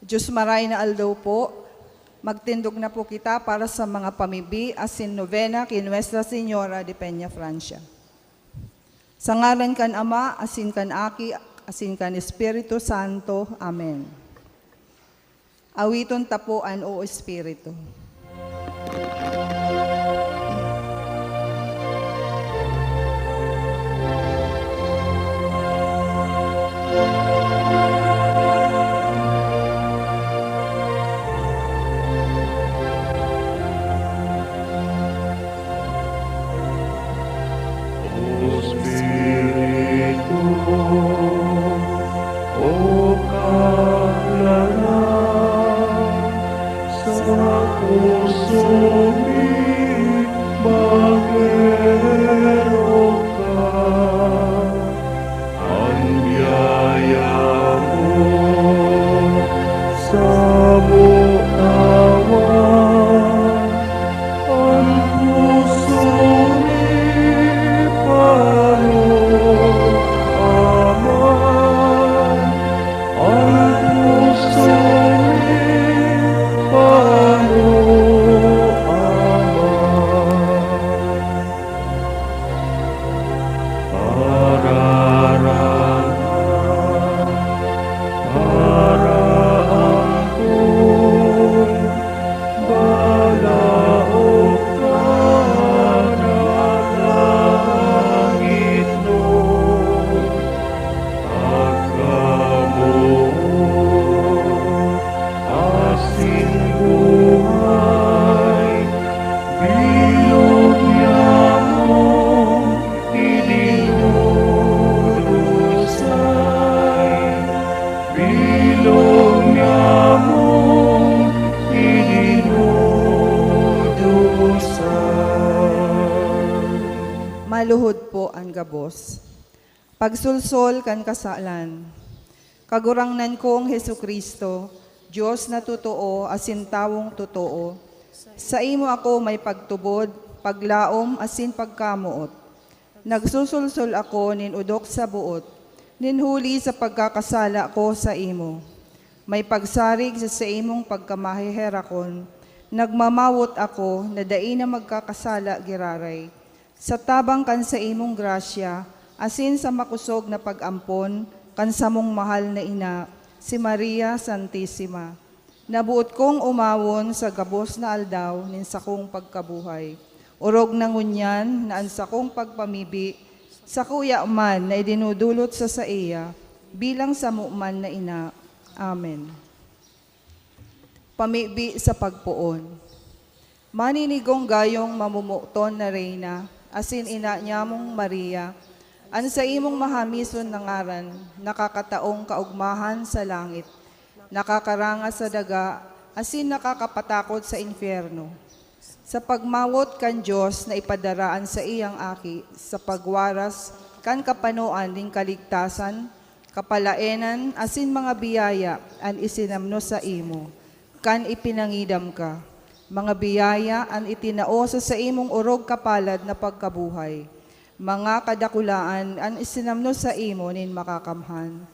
Diyos maray na aldaw po, magtindog na po kita para sa mga pamibi asin nobena ki Nuestra Señora de Peña Francia. Sa ngaran kan Ama, asin kan Aki, asin kan Espiritu Santo. Amen. Awiton ta po an O Espiritu. Espiritu, o Kaglalang, sa puso mi mag-erok ka. An biyaya mo samo tawan, an puso mi paro-aman, an puso mi paro-aman. Pararangan, paraangkon, balaog ka na langit no. Pagkamoot asin buhay, bilog niya mong idinudusay, bilog niya mong idinudusay. Maluhod po an gabos. Pagsolsol kan kasalan. Kagurangnan kong Jesu-Cristo, Dios na totoo asin tawong totoo, saimo ako may pagtubod, paglaom asin pagkamoot. Nagsosolsol ako nin odok sa boot, nin huli sa pagkakasala ko saimo. May pagsarig sa saimong pagkamaheherakon, nagmamawot ako na dai na magkakasala giraray. Sa tabang kan saimong grasya, asin sa makosog na pag-ampon kan samong mahal na ina, si Maria Santisima, naboot kong omawon sa gabos na aldaw nin sakong pagkabuhay. Orog na ngunyan na an sakong pagpamibi, sakuya man na idinudulot sa saiya, bilang samo man na ina. Amen. Pamibi sa pagpoon. Maninigong gayong mamomoton na Reyna, asin ina niyamong Maria, an saimong mahamison na ngaran nakakataong kaogmahan sa langit, nakakarangas sa daga, asin nakakapatakot sa impyerno. Sa pagmawot kan Dios na ipadara an saiyang Aki sa pagwaras kan kapanoan nin kaligtasan, kapalaenan asin mga biyaya an isinamno saimo kan ipinangidam ka. Mga biyaya an itinao sa saimong orog kapalad na pagkabuhay. Mga kadakulaan an isinamno saimo nin Makakamhan.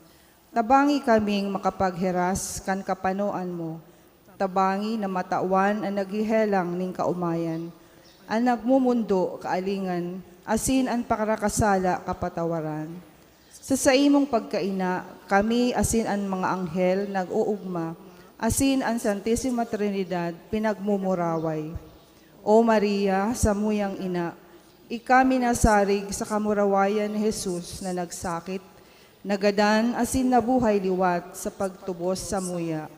Tabangi kaming makapagheras kan kapanoan mo. Tabangi na matawan an naghehelang nin kaomayan, an nagmomondo kaalingan, asin an pakrakasala kapatawaran. Sa saimong pagkaina, kami asin an mga anghel nag-oogma, asin an Santisima Trinidad pinagmumuraway. O Maria, samuyang ina, ika minasarig sa kamurawayan ni Jesus na nagsakit, nagadan asin nabuhay liwat sa pagtubos samuya.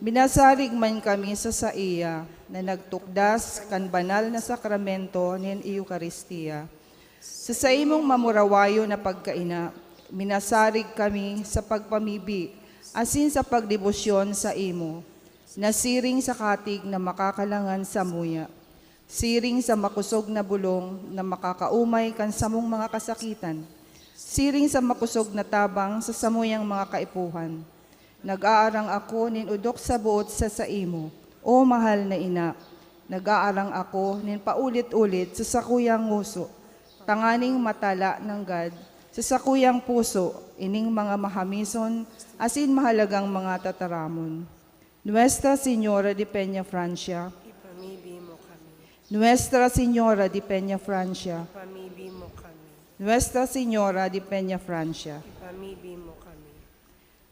Minasarig man kami sa saiya na nagtukdas kan banal na sakramento nin Eukaristia. Sa saimong mamurawayon na pagkaina, minasarig kami sa pagpamibi asin sa pagdebosyon saimo, na siring sa katig na makakalangan samuya, siring sa makosog na bolong na makakaomay kan samong mga kasakitan, siring sa makosog na tabang sa samuyang mga kaipuhan. Nag-aarang ako nin odok sa boot sa saimo, O mahal na ina. Nag-aarang ako nin paulit-ulit sa sakuyang ngoso, tanganing matala nanggad sa sakuyang puso ining mga mahamison asin mahalagang mga tataramon. Nuestra Señora de Peña Francia. Ipamibi mo kami. Nuestra Señora de Peña Francia. Ipamibi mo kami. Nuestra Señora de Peña Francia. Ipamibi mo kami.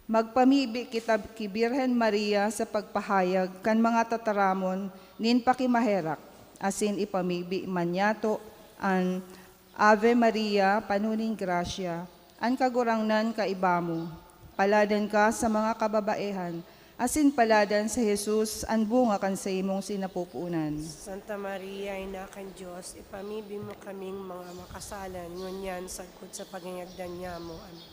Magpamibi kita ki Birhen Maria sa pagpahayag kan mga tataramon nin pakimaherak, asin ipamibi man niyato an Ave Maria, pano nin grasya, an Kagurangnan kaiba mo. Paladan ka sa mga kababaehan, asin paladan si Jesus an bunga kan saimong sinapupunan. Santa Maria, Ina kan Dios, ipamibi mo kaming mga makasalan, ngunyan sagkod sa pagingagdan niamo. Amen.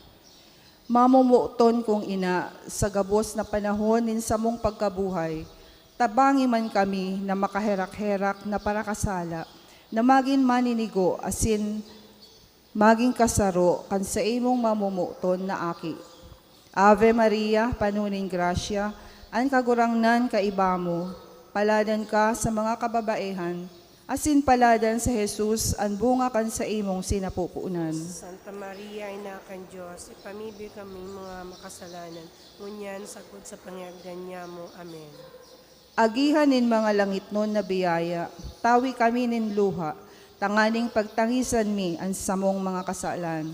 Mamomoton kong ina, sa gabos na panahon nin samong pagkabuhay, tabangi man kami na makaherak-herak na parakasala, na magin maninigo asin magin kasaro kan saimong mamomoton na aki. Ave Maria, pano nin grasya, an Kagurangnan kaiba mo. Paladan ka sa mga kababaehan, asin paladan si Jesus an bunga kan saimong sinapupunan. Santa Maria, Ina kan Dios, ipamibi kaming mga makasalanan, ngunyan sagkod sa pangagdan niamo. Amen. Agihan nin mga langitnon na biyaya, tawi kami nin luha, tanganing pagtangisan mi an samong mga kasalan.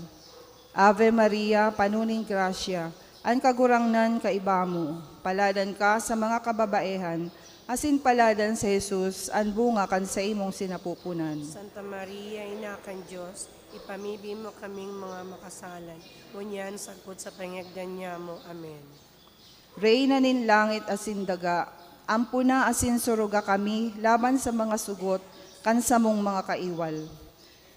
Ave Maria, pano nin grasya, an Kagurangnan kaiba mo. Paladan ka sa mga kababaehan, asin paladan si Jesus an bunga kan saimong sinapupunan. Santa Maria, Ina kan Dios, ipamibi mo kaming mga makasalan, ngunyan sagkod sa pangagdan niamo. Amen. Reyna nin langit asin daga, ampona asin suruga kami laban sa mga sugot kan samong mga kaiwal.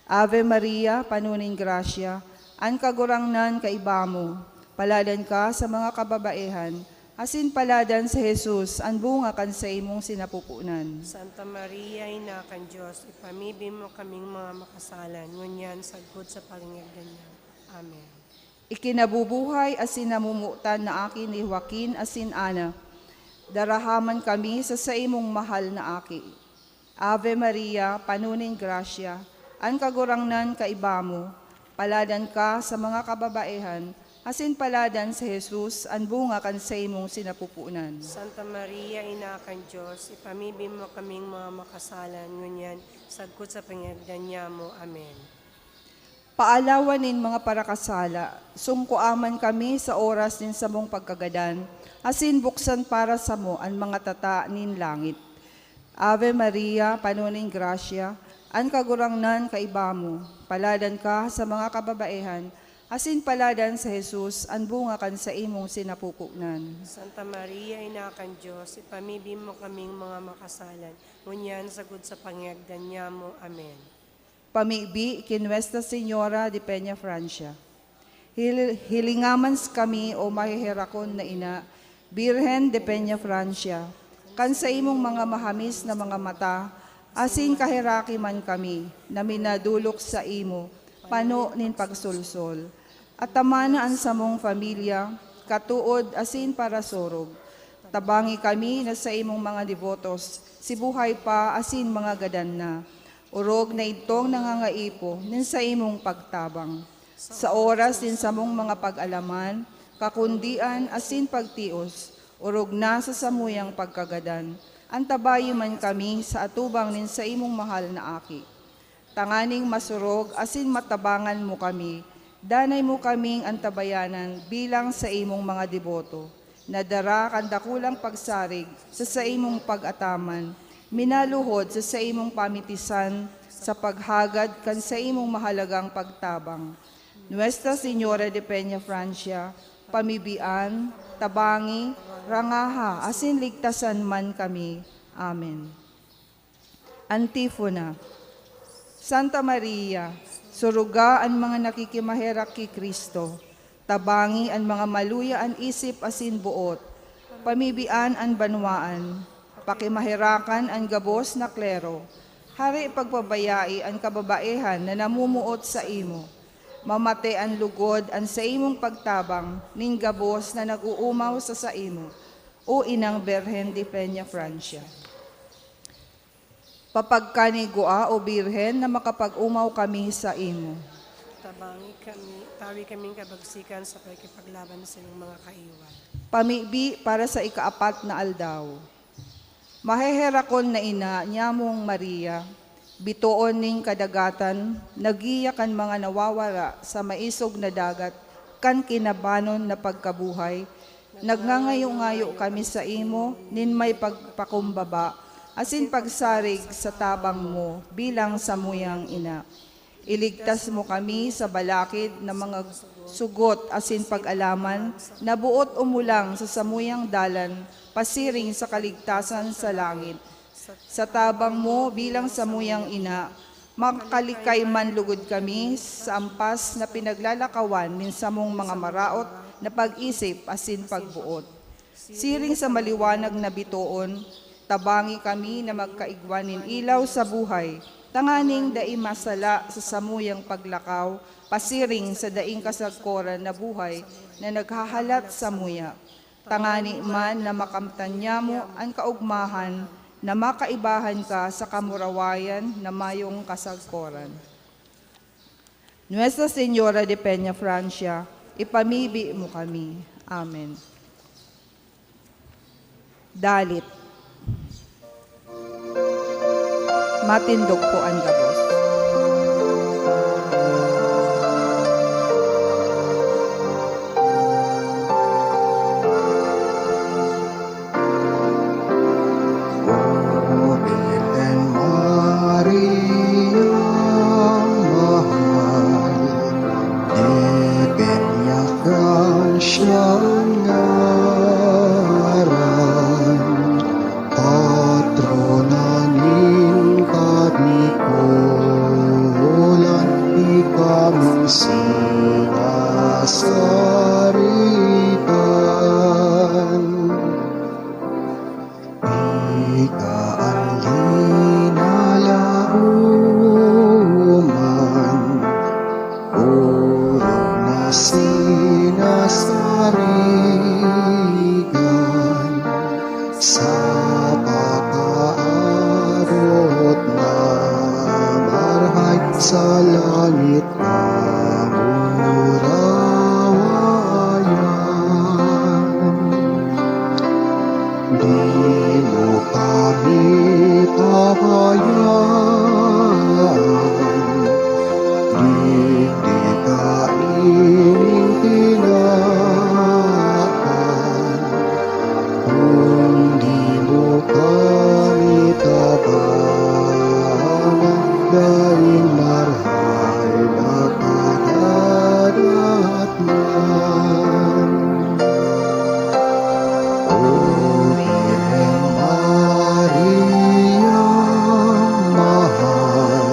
Ave Maria, pano nin grasya, an Kagurangnan kaiba mo. Paladan ka sa mga kababaehan, asin paladan si Jesus an bunga kan saimong sinapupunan. Santa Maria, Ina kan Dios, ipamibi mo kaming mga makasalan, ngunyan sagkod sa pangagdan niamo. Amen. Ikinabubuhay asin namomotan na aki ni Joaquin asin Ana, daraha man kami sa saimong mahal na aki. Ave Maria, pano nin grasya, an Kagurangnan kaiba mo. Paladan ka sa mga kababaehan, asin paladan si Jesus an bunga kan saimong sinapupunan. Santa Maria, Ina kan Dios, ipamibi mo kaming mga makasalan, ngunyan sagkod sa pangagdan niamo. Amen. Paalawan nin mga parakasala, sungkoa man kami sa oras nin samong pagkagadan, asin buksan para samo an mga tata nin langit. Ave Maria, pano nin grasya, an Kagurangnan kaiba mo. Paladan ka sa mga kababaehan, asin paladan si Jesus an bunga kan saimong sinapupunan. Santa Maria, Ina kan Dios, ipamibi mo kaming mga makasalan, ngunyan sagkod sa pangagdan niamo. Amen. Pamibi ki Nuestra Señora de Peña Francia. Hil-, hilinga man kami, o maheherakon na ina, Birhen de Peña Francia, kan saimong mga mahamis na mga mata, asin kaheraki man kami na minadolok saimo, pano nin pagsolsol. Atamana an samong pamilya, katood asin parasurog. Tabangi kami na saimong mga debotos, si buhay pa asin mga gadan na. Orog na idtong nangangaipo nin saimong pagtabang. Sa oras nin samong mga pag-alaman, kakundian asin pagtios, orog na sa samuyang pagkagadan, antabayi man kami sa atubang nin saimong mahal na aki. Tanganing masurog asin matabangan mo kami, danay mo kaming antabayanan bilang saimong mga deboto, na dara kan dakulang pagsarig sa saimong pag-ataman, minaluhod sa saimong pamitisan sa paghagad kan saimong mahalagang pagtabang. Nuestra Señora de Peña Francia, pamibian, tabangi, rangaha, asin ligtasan man kami. Amen. Antifona. Santa Maria, suruga an mga nakikimaherak ki Cristo, tabangi an mga maluya an isip asin boot, pamibian an banwaan, pakimaherakan an gabos na klero, hari pagpabayai an kababaehan na namomoot saimo. Mamate an lugod an saimong pagtabang nin gabos na nag-oomaw sa saimo, O Inang Birhen de Peña Francia. Papagkanigua, O Birhen, na makapag-omaw kami saimo. Tabangi kami, tawi kaming kabagsikan sa pakikipaglaban sa iyong mga kaiwal. Pamibi para sa ikaapat na aldaw. Maheherakon na ina nyamong Maria, bitoon nin kadagatan, nagiya kan mga nawawara sa maisog na dagat kan kinabanon na pagkabuhay, nagngangayo-ngayo kami saimo nin may pagpakumbaba asin pagsarig sa tabang mo bilang samuyang ina. Iligtas mo kami sa balakid na mga sugot asin pag-alaman na boot umulang sa samuyang dalan pasiring sa kaligtasan sa langit. Sa tabang mo bilang samuyang ina, makalikay man lugod kami sa ampas na pinaglalakawan nin samong mga maraot na pag-isip asin pagboot. Siring sa maliwanag na bitoon, tabangi kami na magkaigwa nin ilaw sa buhay, tanganing dai masala sa samuyang paglakaw pasiring sa daing kasagkoran na buhay na naghahalat samuya. Tangani man na makamtan nyamo an kaogmahan na makaibahan ka sa kamurawayan na mayong kasagkoran. Nuestra Señora de Peña Francia, ipamibi mo kami. Amen. Dalit. Matindog po an gabos. O Birhen Maria, mahal, de Peña Francia an ngaran, patrona nin kabikolan, di kami sinasaritan. Ika an linalaoman, orog na sinasarigan, sa pakaabot na marahay sa langit. Kamurawayan, di mo kami pabayaan, digdi kainin tinapan. Kung di mo kami tabangan, daing marahay na kadadatnan. O Birhen Maria, mahal,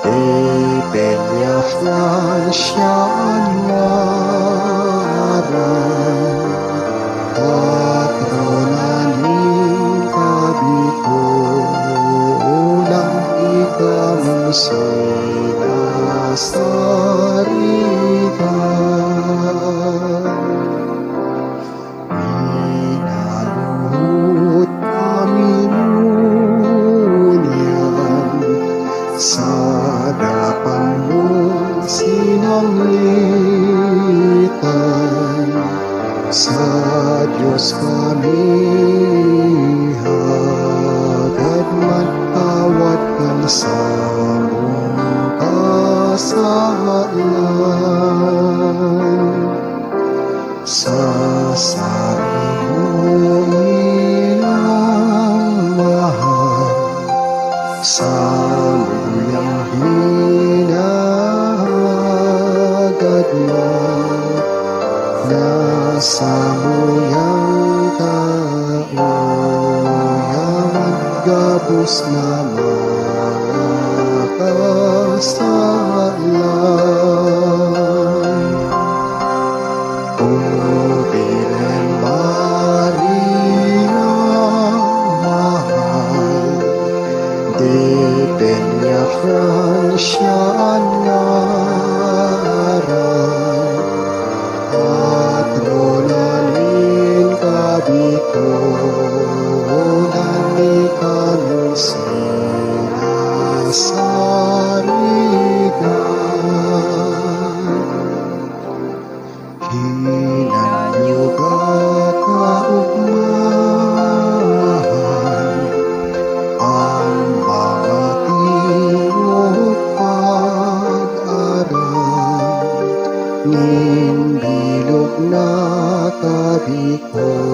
de Peña Francia an ngaran, patrona nin kabikolan, di kami sinasaritan. Minaluhod kami ngunyan sa dapan mong sinanglitan. Sa Dios kami hagad man, tawad kan samong kasalan. Sa saimo, Inang mahal, samuyang hinahagad man, na samuyang taon, gabos na mga kasalan. O Birhen Maria, mahal, de Peña Francia an ngaran, patrona nin kabikolan, di kami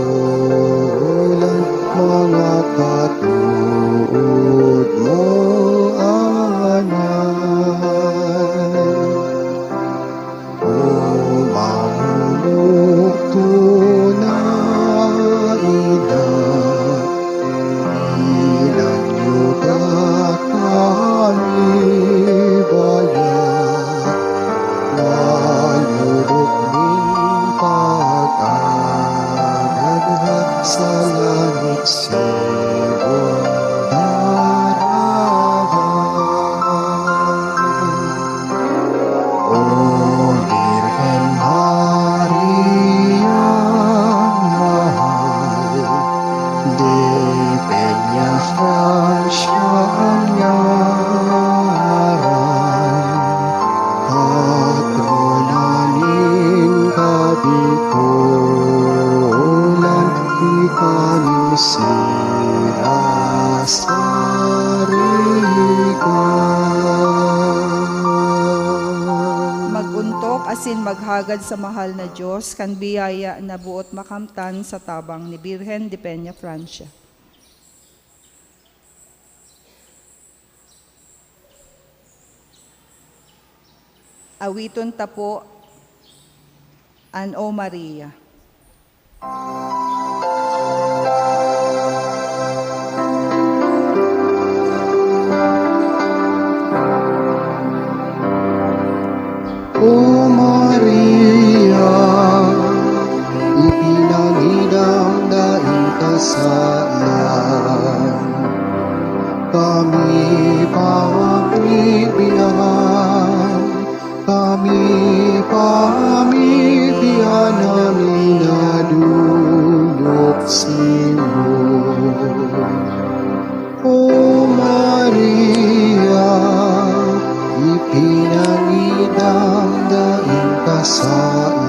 Ulang mga katood mo, anay. O mamumugto na ina, ilang yugat kami baya, malurog ning pag-anad sa langit. Sibong darahan. O Birhen Maria, mahal, de Peña Francia an ngaran, patrona nin kabikolan, di kami sira sarigan. Mag-ontok asin maghagad sa mahal na Dios kan biyaya na boot makamtan sa tabang ni Birhen de Peña Francia. Awiton ta po an O Maria. O Maria, ipinangidam daing kasalan, kami pamibiyan, kami pamibiyan na minadolok simo. O Maria, ipinangidam daing kasalan,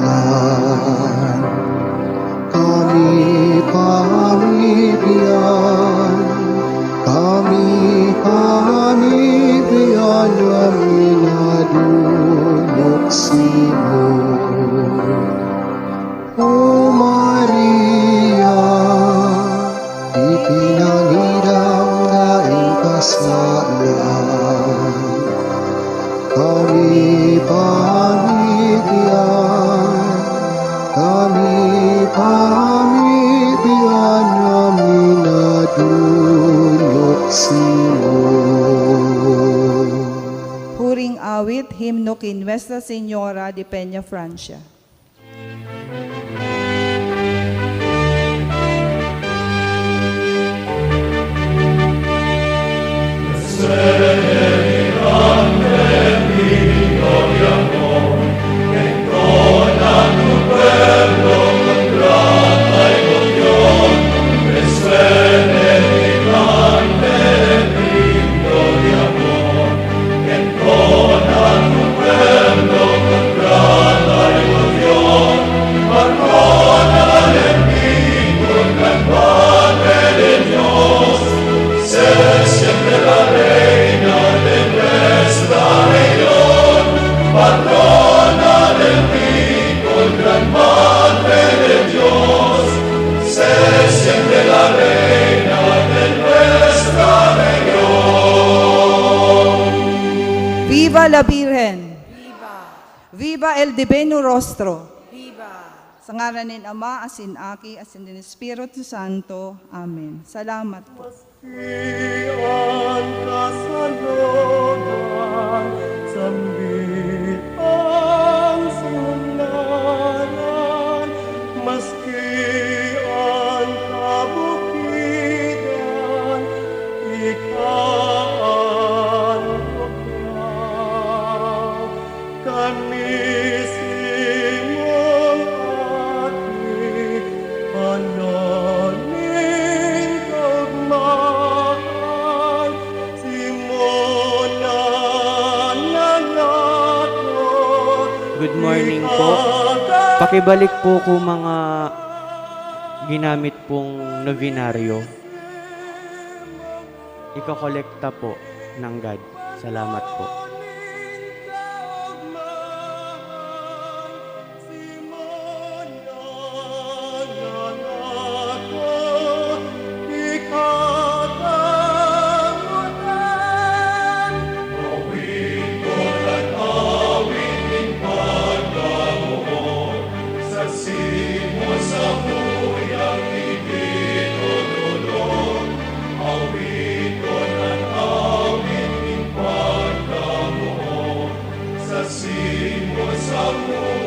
kami pamibiyan, kami pamibiyan na minadolok simo. O Maria, ipinangidam daing kasalan, kami pamibiyan, kami pamibiyan na minadolok simo. Huring awit, himno ki Nuestra Señora de Peña Francia. Viva la Virgen! Viva! Viva el Divino Rostro! Viva! Sa ngaran nin Ama, asin Aki, asin nin Espiritu Santo. Amen. Salamat po. Maski an kasalogan, sambit an sunglanan, maski an kabukidan, ika an bukyaw. Kami simong aki, panon nin kagmahan, simo na nangako. Good morning po. Pakibalik po kung mga ginamit pong novenaryo. Ikokolekta po ng God. Salamat po. Simos ang